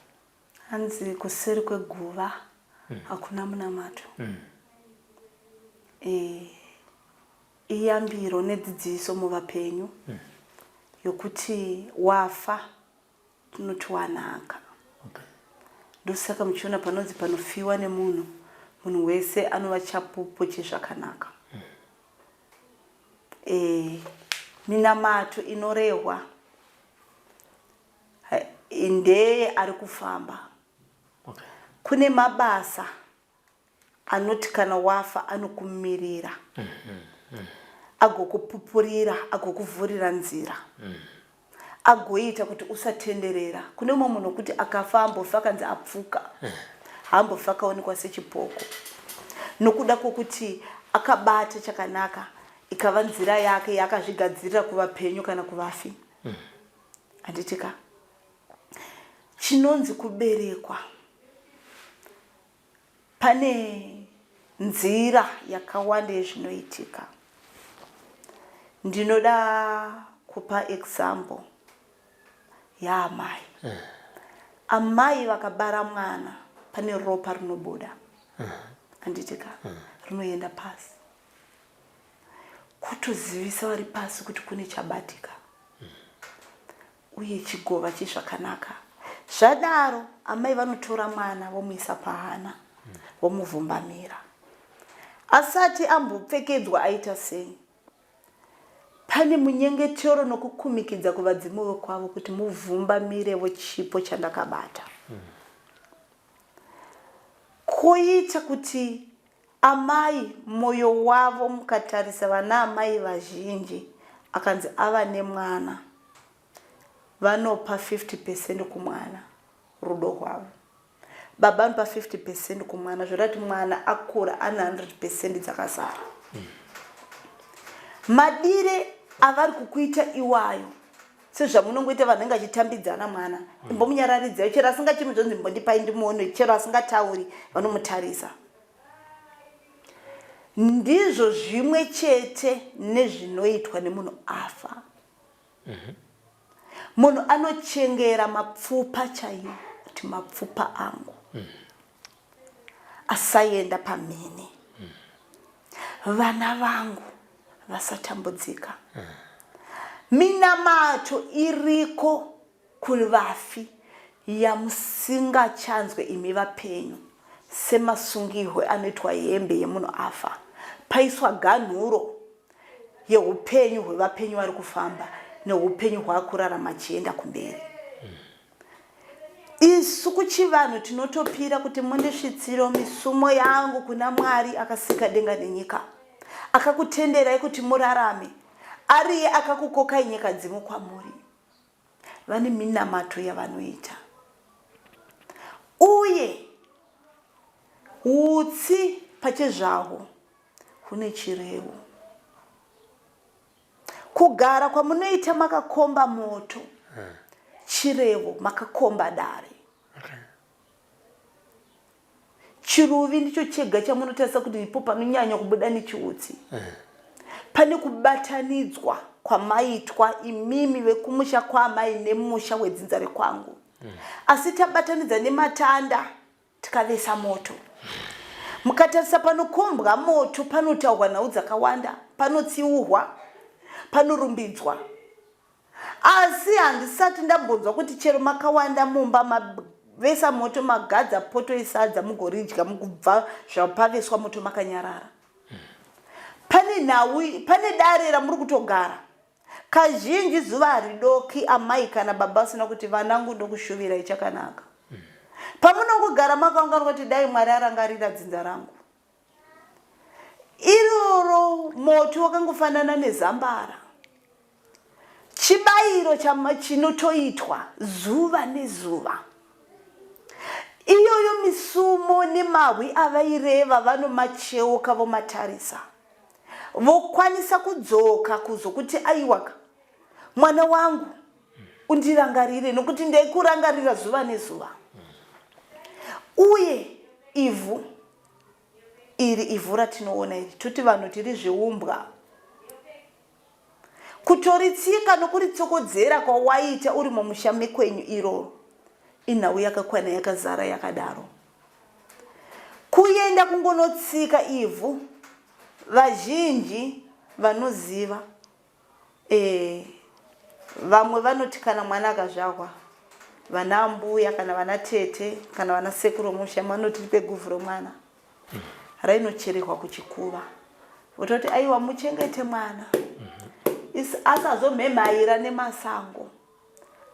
Hanzi kuseri kweguva hakuna munamato. Eh, iyambiro nedzidziso muvapenyu yokuti wafa tinoti wanaka. Ndosaka muchiona panonzi panofiwa nemunhu, munhu wese anova chapupu chezvakanaka. Eh, minamato inorehwa ndeye ari kufamba. Kune mabasa anoti kana wafa anokumirira agokupupurira agokuvhurira nzira agoita kuti usatenderera. Kune umwe munhu wekuti akafa ambofa akanzi apfuka, haambofa akaonekwa sechipoko nokuda kwokuti akabata chakanaka ikava nzira yake yaakazvigadzirira kuvapenyu kana kuvafi. Handiti ka? Chinonzi kuberekwa pane nzira yakawanda yezvinoitika. Ndinoda kupa example yaamai. Amai vakabara mwana pane ropa rinobuda. Handiti ka? Rinoenda pasi. Kutozivisa vari pasi kuti kune chabatika. Uye chigova chezvakanaka. Zvadaro amai vanotora mwana vomuisa pahana vomuvhumbamira. Asati ambopfekedzwa aita sei? Pane munyengetero nokukumikidza kuvadzimu vekwavo kuti muvhumbamirevo chipo chandakabata. Koita kuti Amai moyo wavo mukatarisa vana amai vazhinji akanzi ava nemwana vanopa 50 percent kumwana rudo rwavo baba vanopa 50 percent kumwana zvoreva kuti mwana akura ane 100 percent dzakazara madire avari kukuita iwayo sezvamunongoita vanhu vanenge vachitambidzana mwana imbomunyararidzai chero asingachemi zvonzi imbondipai ndimuone chero asingatauri vanomutarisa ndizvo zvimwe chete nezvinoitwa nemunhu afa. Munhu anochengera mapfupa chaiwo kuti mapfupa angu asaenda pamhene. Vana vangu vasatambudzika. Minamato iriko kuvafi yamusingachanzwe imi vapenyu semasungihwe anoitwa hembe yemunhu afa paiswa ganhuro yeupenyu hwevapenyu vari kufamba neupenyu hwaakurarama achienda kumberi. Isu kuchivanhu tinotopira kuti mundisvitsiro misumo yangu kuna Mwari akasika denga nenyika, akakutenderai kuti murarame, ariye akakukokai nyika dzimu kwamuri. Vane minamato yavanoita uye utsi pachezvahwo hune chirevo. Kugara kwamunoita makakomba moto chirevo, makakomba dare. Chiruvi ndicho chega chamunotarisa kuti ipo panonyanya kubuda nechiutsi. Pane kubatanidzwa kwamaitwa imimi vekumusha kwaamai nemusha wedzinza rekwangu. Asi tabatanidza nematanda tikavesa moto. Mukatarisa panokombwa moto panotaurwa nhau dzakawanda, panotsiurwa, panorumbidzwa. Asi handisati ndambonzwa kuti chero makawanda mumba mavesa moto magadza poto yesadza mugoridya mukubva zvapaveswa moto makanyarara. Pane nhau, pane dare ramuri kutogara. Kazhinji zuva haridoki amai kana baba vasina kuti vanangu ndokushuvirai chakanaka. Pamunongogara makaunganwa kuti dai Mwari arangarira dzinza rangu. Iroro moto wakangofanana nezambara. Chibayiro chinotoitwa zuva nezuva. Iyoyo misumo nemahwi avaireva vanomacheuka vomatarisa. Vokwanisa kudzoka kuzokuti aiwaka mwana wangu undirangarire nokuti ndaikurangarira zuva nezuva. Uye ivhu iri ivhu ratinoona iri toti vanhu tiri zviumbwa. Kutoritsika nokuritsokodzera kwawaiita uri mumusha mekwenyu iroro inhau yakakwana yakazara yakadaro. Kuenda kungonotsika ivhu vazhinji vanoziva e, vamwe vanoti kana mwana akazvarwa vana ambuya kana vana tete kana vana sekuru musha vanoti ripe guvhu romwana rainocherehwa kuchikuva vototi aiwa muchengete mwana asazomhemhaira nemasango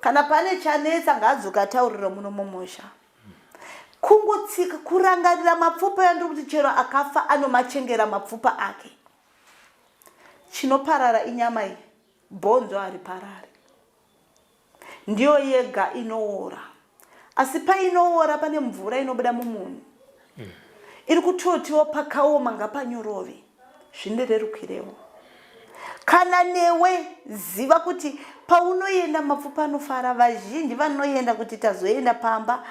kana pane chanetsa ngaadzoke ataurire muno mumusha kungotsika kurangarira mapfupa yandiri kuti chero akafa anomachengera mapfupa ake chinoparara inyama iyi bhonzo hariparari Ndiyo yega inoora. Asi painoora pane mvura inobuda mumunhu. Iri kutotiwo pakaoma ngapanyorove. Zvindirerukirewo. Kana newe ziva kuti paunoenda mapfupa anofara. Vazhinji vanoenda kuti tazoenda pamba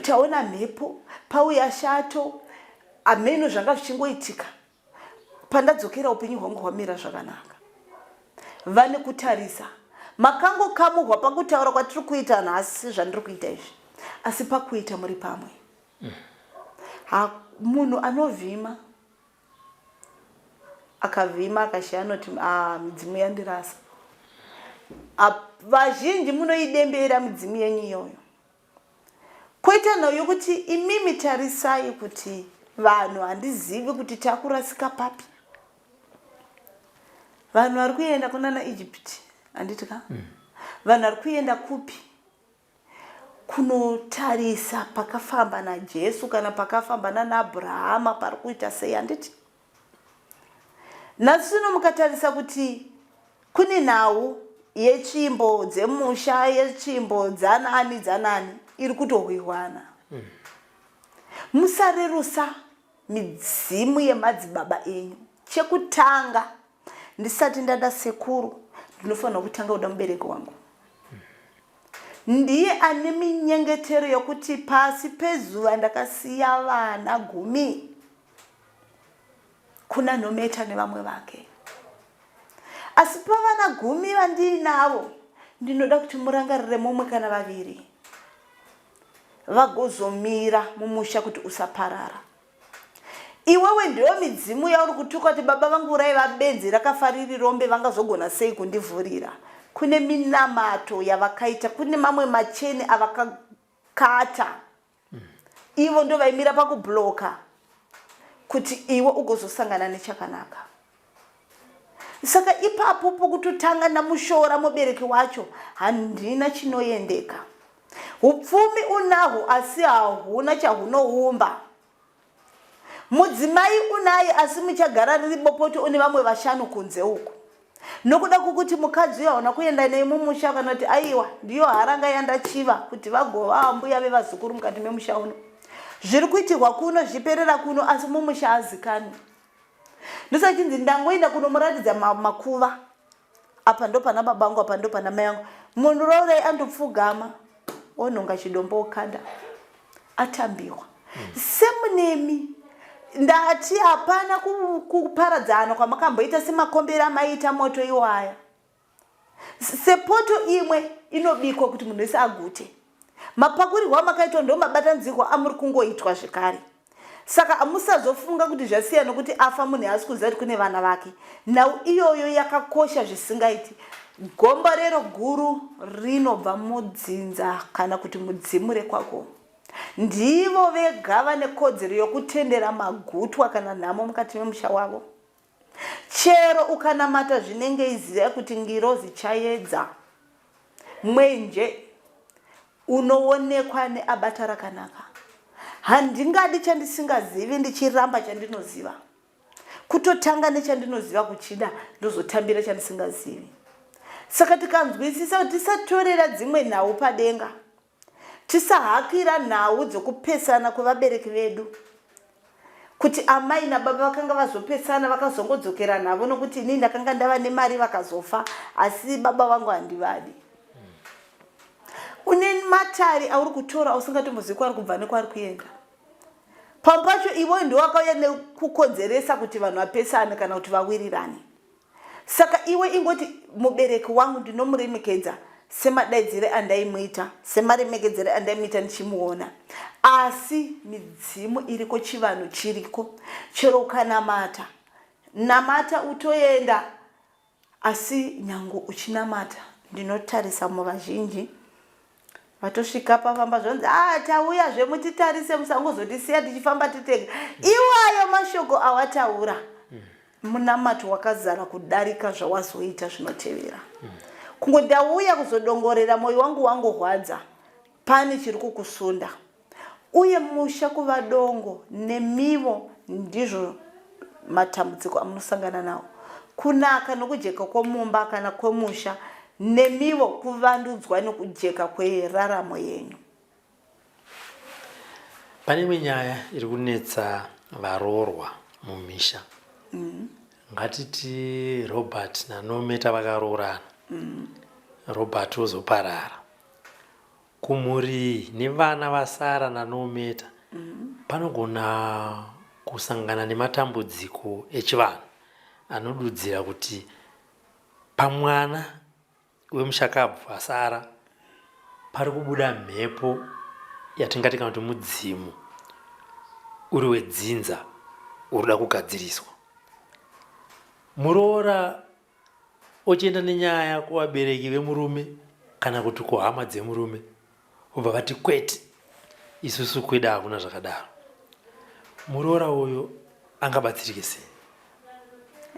taona mhepo, pauya shato, hameno zvanga zvichingoitika. Pandadzokera upenyu hwangu hwamira zvakanaka. Vane kutarisa. Makangokamurwa pakutaura kwatiri kuita nhasi zvandiri kuita izvi. Asi pakuita muri pamwe. Ha, munhu anovhima akavhima akashaya anoti ah, midzimu yandirasa. Vazhinji munoidembera midzimu yenyu iyoyo. Koita nhau yokuti imimi tarisai kuti vanhu handizivi kuti takurasika papi. Vanhu vari kuenda kunana Egypt handiti ka? Mm. Vanhu vari kuenda kupi? Kunotarisa pakafamba naJesu kana pakafamba nana Abrahama pari kuita sei handiti? Nhasi uno mukatarisa kuti kune nhau yetsvimbo dzemusha yetsvimbo dzanani dzanani iri kutohwihwana. Musarerusa midzimu yemadzibaba enyu. Chekutanga ndisati ndada sekuru ndinofanirwa kutanga kuda mubereki wangu. Ndiye ane minyengetero yokuti pasi pezuva ndakasiya vana gumi. kuna Nometa nevamwe vake. Asi pavana gumi vandiinavo, ndinoda kuti murangarire mumwe kana vaviri vagozomira mumusha kuti usaparara. Iwewe ndiyo midzimu yauri kutuka kuti baba vangu raiva benzi rakafa riri rombe vangazogona sei kundivhurira. Kune minamato yavakaita, kune mamwe macheni avakakata. Ivo ndovaimira pakubloka kuti iwe ugozosangana nechakanaka. Saka ipapo pokutotanga ndamushora mubereki wacho handina chinoendeka. Upfumi unahwo asi hahuna chahunoumba. Mudzimai unaye asi muchagara riri bopoto une vamwe vashanu kunze uku. Nokuda kwokuti mukadzi uyo hauna kuenda naye mumusha kana kuti aiwa ndiyo haranga yandachiva kuti vagova ambuya vevazukuru mukati memusha uno. Zviri kuitirwa kuno zvichiperera kuno asi mumusha hazikanwi. Ndosachinzi ndangoenda kunomuratidza makuva. Apa ndopana baba vangu apa ndopana mai vangu. Munhu roorei andopfugama onhonga chidombo okanda atambiwa. Semunemi ndati hapana kuparadzana kwamakamboita semakombero amaiita moto iwaya. Sepoto imwe inobikwa kuti munhu wese agute. Mapakurirwo amakaitwa ndo mabatanidzirwo amuri kungoitwa zvekare. Saka musazofunga kuti zvasiya nokuti afa munhu haasi kuziva kuti kune vana vake. Nhau iyoyo yakakosha zvisingaiti. Gomborero guru rinobva mudzinza kana kuti mudzimu rekwako. Ndivo vega vane kodzero yokutendera magutwa kana nhamo mukati memusha wavo. Chero ukanamata zvinengei ziva kuti ngirozi chaedza mwenje unoonekwa neabata rakanaka. Handingadi chandisingazivi ndichiramba chandinoziva. Kutotanga nechandinoziva kuchida ndozotambira chandisingazivi. Saka tikanzwisisa kuti tisatorera dzimwe nhau padenga. Tisahakira nhau dzokupesana kwevabereki vedu kuti amai nababa vakanga vazopesana vakazongodzokerana havo nokuti inini ndakanga ndava nemari vakazofa asi baba vangu handivadi. Une matare auri kutora usingatombozivi kwaari kubva nekwaari kuenda. Pamwe pacho iwe ndiwe wakauya nekukonzeresa kuti vanhu vapesane kana kuti vawirirane. Saka iwe ingoti mubereki wangu ndinomuremekedza semadaidzire andaimuita, semaremekedzere andaimuita ndichimuona. Asi midzimu iriko, chivanhu chiriko. Chero ukanamata, namata utoenda asi nyange uchinamata ndinotarisa muvazhinji vatosvika pafamba zvonzi ah tauya zve mutitarise musangozotisiya tichifamba titega iwayo mashoko awataura munamato wakazara kudarika zvawazoita zvinotevera kungo ndauya kuzodongorera mwoyo wangu wangorwadza pane chiri kukusunda uye musha kuva dongo nemivo ndizvo matambudziko amunosangana nawo kunaka nokujeka kwomumba kana kwemusha nemivo kuvandudzwa nokujeka kweraramo yenyu Pane imwe nyaya iri kunetsa varoorwa mumisha. Ngatiti Robert naNometa vakaroorana. Robert ozoparara. Kumhuri nevana vasara naNometa panogona kusangana nematambudziko echivanhu anodudzira kuti pamwana wemushakabvu asara pari kubuda mhepo yatingati kana kuti mudzimu uri wedzinza uri kuda kugadziriswa. Muroora ochienda nenyaya kuvabereki vemurume kana kuti kuhama dzemurume vobva vati kwete isusu kwedu hakuna zvakadaro. Muroora uyu angabatsirike sei?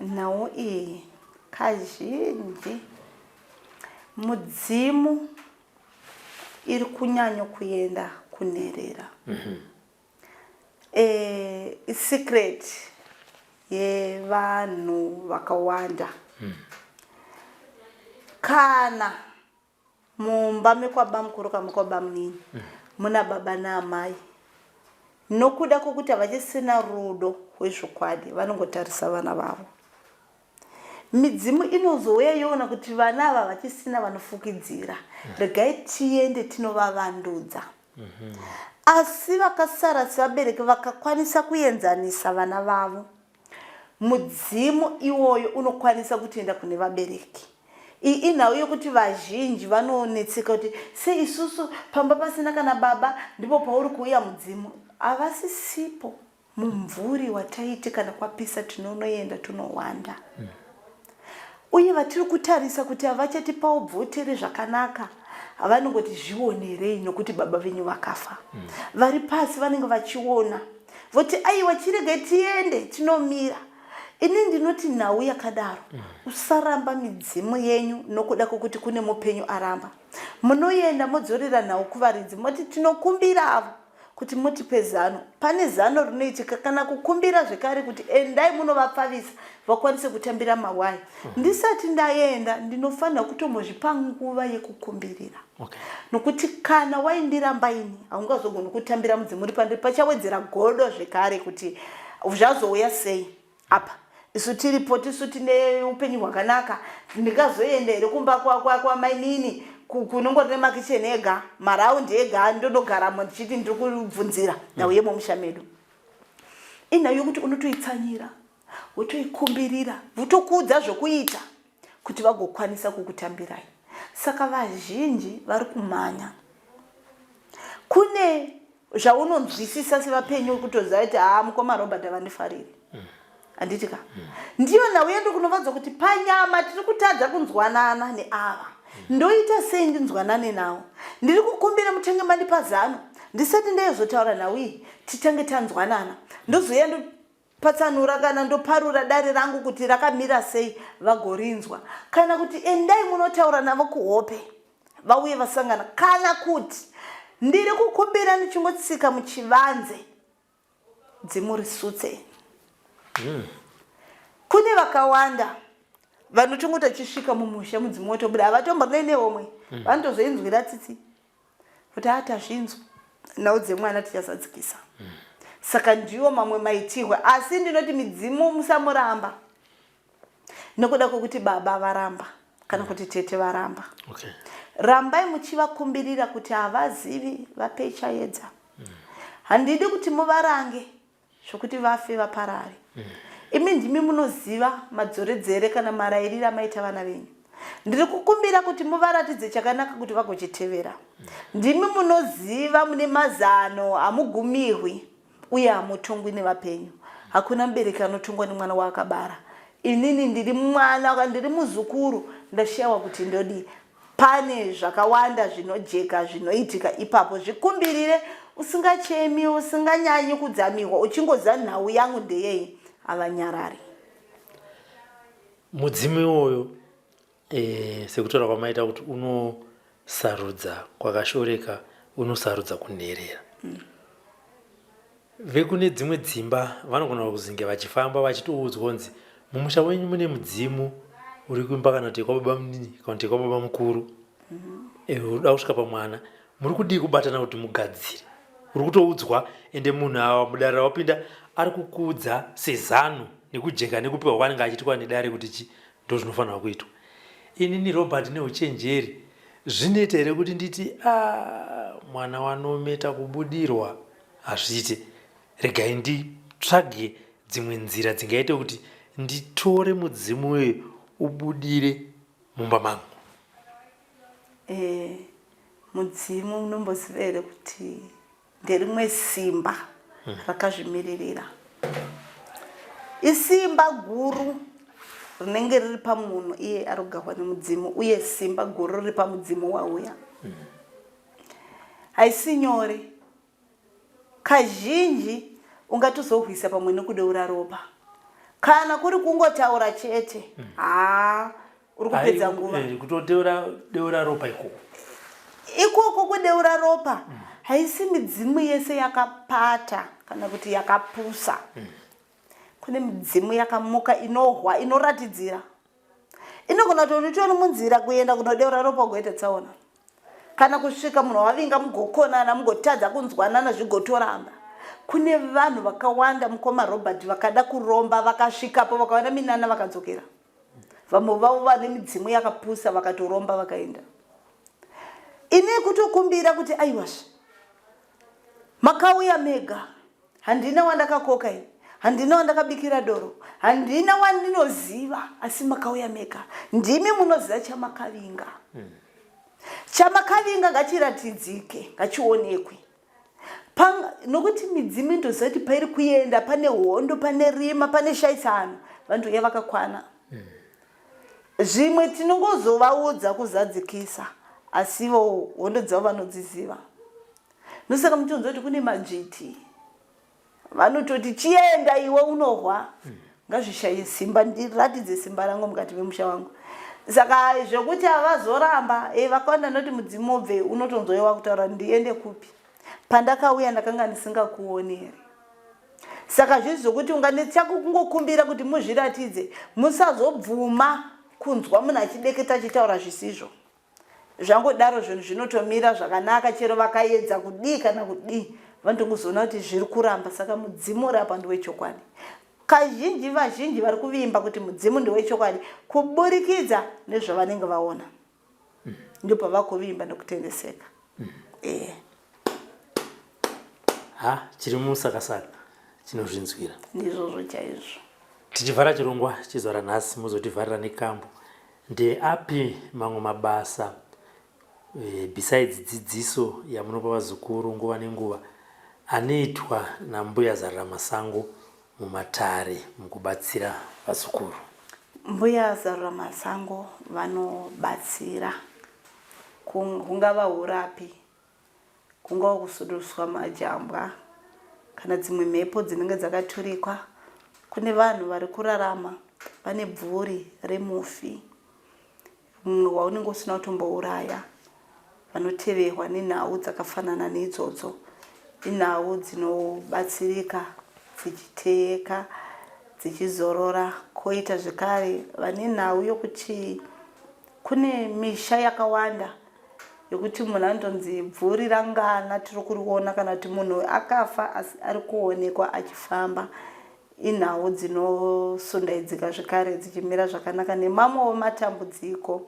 Nhau iyi kazhinji mudzimu iri kunyanyo kuenda kunherera. Mm -hmm. E, secret yevanhu vakawanda. Kana mumba mekwabamukuru kana mekwabamunini muna baba naamai nokuda kwokuti havachisina rudo rwezvokwadi vanongotarisa vana vavo. Midzimu inozouya yoona kuti vana ava havachisina vanofukidzira, regai tiende tinovavandudza. Asi vakasara sevabereki vakakwanisa kuenzanisa vana vavo. Mudzimu iwoyo unokwanisa kutoenda kune vabereki. Iyi inhau yokuti vazhinji vanonetseka kuti sei isusu pamba pasina kana baba ndipo pauri kuuya mudzimu. Havasisipo mumvuri wataiti kana kwapisa tinonoenda tonohwanda. Uye vatiri kutarisa kuti havachatipawo bvute rezvakanaka vanongoti zvionerei nokuti baba venyu vakafa. Vari pasi vanenge vachiona voti aiwa chiregai tiende tinomira. Ini ndinoti nhau yakadaro usaramba midzimu yenyu nokuda kwokuti kune mupenyu aramba. Munoenda modzorera nhau kuvaridzi moti tinokumbira avo kuti mutipe zano. Pane zano rinoitika kana kukumbira zvekare kuti endai munovapfavisa vakwanise kutambira mawaya. Ndisati ndaenda ndinofanira kutombozvipa nguva yekukumbirira. Okay. Nokuti kana waindiramba ini haungazogoni kutambira mudzimu uri pandiri pachawedzera godo zvekare kuti zvazouya sei apa isu tiripo tisu tine upenyu hwakanaka ndingazoenda here kumba kwamainini kunongori nemakicheni ega maraundi ega ndonogaramo ndichiti ndiri kubvunzira nhau yemumusha medu inhau yokuti unotoitsanyira wotoikumbirira votokuudza zvokuita kuti vagokwanisa kukutambirai saka vazhinji vari kumhanya kune zvaunonzwisisa sevapenyu kutoziva kuti haa mukoma Robert havandifariri handiti ka ndiyo nhau yedu kunovadza kuti panyama tiri kutadza kunzwanana neava ndoita sei ndinzwanane navo ndiri kukumbira mutange mandipa zano ndisati ndayozotaura nhau iyi titange tanzwanana ndozouya ndopatsanura kana ndoparura dare rangu kuti rakamira sei vagorinzwa kana kuti endai munotaura navo kuhope vauye vasangana kana kuti ndiri kukumbira ndichingotsika muchivanze dzimurisutse. Kune vakawanda vanotongoti achisvika mumusha mudzimu wotobuda havatomborine nehomwe vanotozoinzwira tsitsi kuti haa tazvinzwa nhau dzemwana tichazadzikisa. Saka ndiwo mamwe maitirwe asi ndinoti midzimu musamuramba nekuda kwekuti baba varamba kana kuti tete varamba. Okay. Rambai muchivakumbirira kuti havazivi vapei chaedza. Handidi kuti muvarange zvokuti vafe vaparare. Imi ndimi munoziva madzoredzere kana marairire amaita vana venyu. Ndiri kukumbira kuti muvaratidze chakanaka kuti vagochitevera. Ndimi munoziva mune mazano hamugumirwi uye hamutongwi nevapenyu. Hakuna mubereki anotongwa nemwana waakabara. Inini ndiri mwana, ndiri muzukuru, ndashayiwa kuti ndodii. Pane zvakawanda zvinojeka zvinoitika ipapo. Zvikumbirire usingachemi, usinganyanyi kudzamirwa, uchingoziva nhau yangu ndeyei. Havanyarari. Mudzimu iwoyo e, sekutaura kwamaita kuti unosarudza kwakashoreka, unosarudza kunherera. Vekune dzimwe dzimba vanogona kuzinge vachifamba vachitoudzwa kunzi mumusha wenyu mune mudzimu uri kuimba kana kuti kwababa munini kana kuti kwababa mukuru eh, uda kusvika pamwana muri kudii kubatana kuti mugadzire uri kutoudzwa ende munhu awa mudare rawapinda ari kukuudza sezano nekujeka nekupiwa kwaanenge achiitwa nedare kuti chi ndo zvinofanirwa kuitwa inini Robert neuchenjeri zvinoita here kuti nditi a ah, mwana wanometa kubudirwa hazviite regai nditsvage dzimwe nzira dzingaite kuti nditore mudzimu uyu ubudire mumba mangu. Eh, mudzimu unomboziva here kuti nderimwe simba rakazvimiririra isimba guru rinenge riri pamunhu iye ari kugahwa nemudzimu uye simba guru riri pamudzimu wauya haisi nyore Kazhinji ungatozohwisa pamwe nekudeura ropa. Kana kuri kungotaura chete haa uri kupedza nguva. Eh, kutodeura deura ropa ikoko. Ikoko kudeura ropa haisi midzimu yese yakapata kana kuti yakapusa. Kune midzimu yakamuka inohwa inoratidzira. Inogona kuti utori munzira kuenda kunodeura ropa ugoita tsaona. Kana kusvika munhu wavinga mugokonana mugotadza kunzwanana zvigotoramba. Kune vanhu vakawanda mukoma Robert vakada kuromba vakasvikapo vakaona minana vakadzokera. Vamwe vavo vane midzimu yakapusa vakatoromba vakaenda. Ini kutokumbira kuti aiwazve makauya mega handina wandakakoka ini. Handina wandakabikira doro, handina wandinoziva, asi makauya mega. Ndimi munoziva chamakavinga. Chamakavinga ngachiratidzike, ngachionekwe. Nokuti midzimu inotoziva kuti pairi kuenda pane hondo, pane rima, pane shaisano, vanotouya vakakwana. Zvimwe tinongozovaudza kuzadzikisa, asi ivo hondo dzavo vanodziziva. Ndosaka muchitonzwa kuti kune madzviti vanototi chienda iwe unohwa, ngazvishaye simba, ndiratidze simba rangu mukati memusha wangu. Saka zvekuti havazoramba, vakawanda noti mudzimu ubve, unotonzwa iwe wakutaura ndiende kupi, pandakauya ndakanga ndisingakuoni here? Saka zvisi zvokuti ungandichakungokumbira kuti muzviratidze, musazobvuma kunzwa munhu achideketa achitaura zvisizvo. Zvangodaro zvinhu zvinotomira zvakanaka, chero vakaedza kudii kana kudii vanotongozoona kuti zviri kuramba. Saka mudzimu uri apa ndewechokwadi. Kazhinji vazhinji vari kuvimba kuti mudzimu ndewechokwadi kuburikidza nezvavanenge vaona, ndipo pavakuvimba nekutendeseka. Ha, chiri musakasaka chinozvinzwira. Ndizvozvo chaizvo. Tichivhara chirongwa chezuva ranhasi, muzotivharira nekambo. Ndeapi mamwe mabasa, besides dzidziso yamunopa vazukuru nguva nenguva, anoitwa naMbuya Zaruramasango mumatare mukubatsira vazukuru? Mbuya Zaruramasango vanobatsira, hungava hurapi, kungava kusuduruswa majambwa kana dzimwe mhepo dzinenge dzakaturikwa. Kune vanhu vari kurarama vane bvuri remufi, mumwe waunenge usina kutombouraya, vanoteverwa nenhau dzakafanana neidzodzo. Inhau dzinobatsirika dzichiteyeka, dzichizorora. Koita zvekare vane nhau yokuti kune misha yakawanda yokuti munhu anotonzi bvuri rangana tiri kuriona, kana kuti munhu akafa asi ari kuonekwa achifamba. Inhau dzinosundaidzika zvekare dzichimira zvakanaka, nemamwewo matambudziko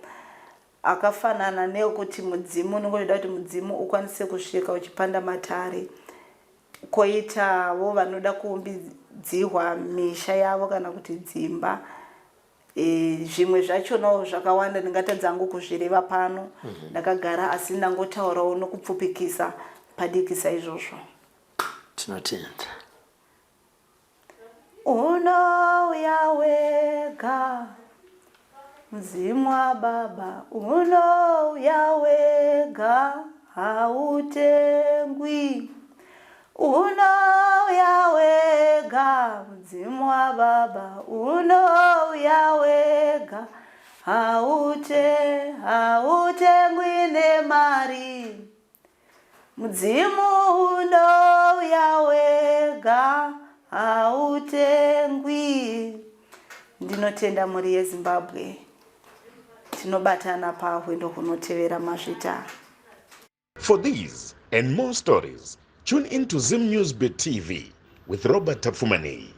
akafanana neekuti mudzimu unenge uchida kuti mudzimu ukwanise kusvika uchipanda matare. Koitavo vanoda kuumbidzirwa misha yavo kana kuti dzimba. Zvimwe zvachonawo zvakawanda ndingatadza hangu kuzvireva pano ndakagara, asi ndangotaurawo nokupfupikisa padiki saizvozvo. Tinotenda. Unouya wega mudzimu wababa, unouya wega hautengwi. Unouya wega mudzimu wababa, unouya wega hautengwi nemari. Mudzimu unouya wega hautengwi. Ndinotenda mhuri yeZimbabwe. Tinobatana pahwendo hunotevera. Mazvita. For these and more stories, tune in to Zim News Bit TV with Robert Tafumani.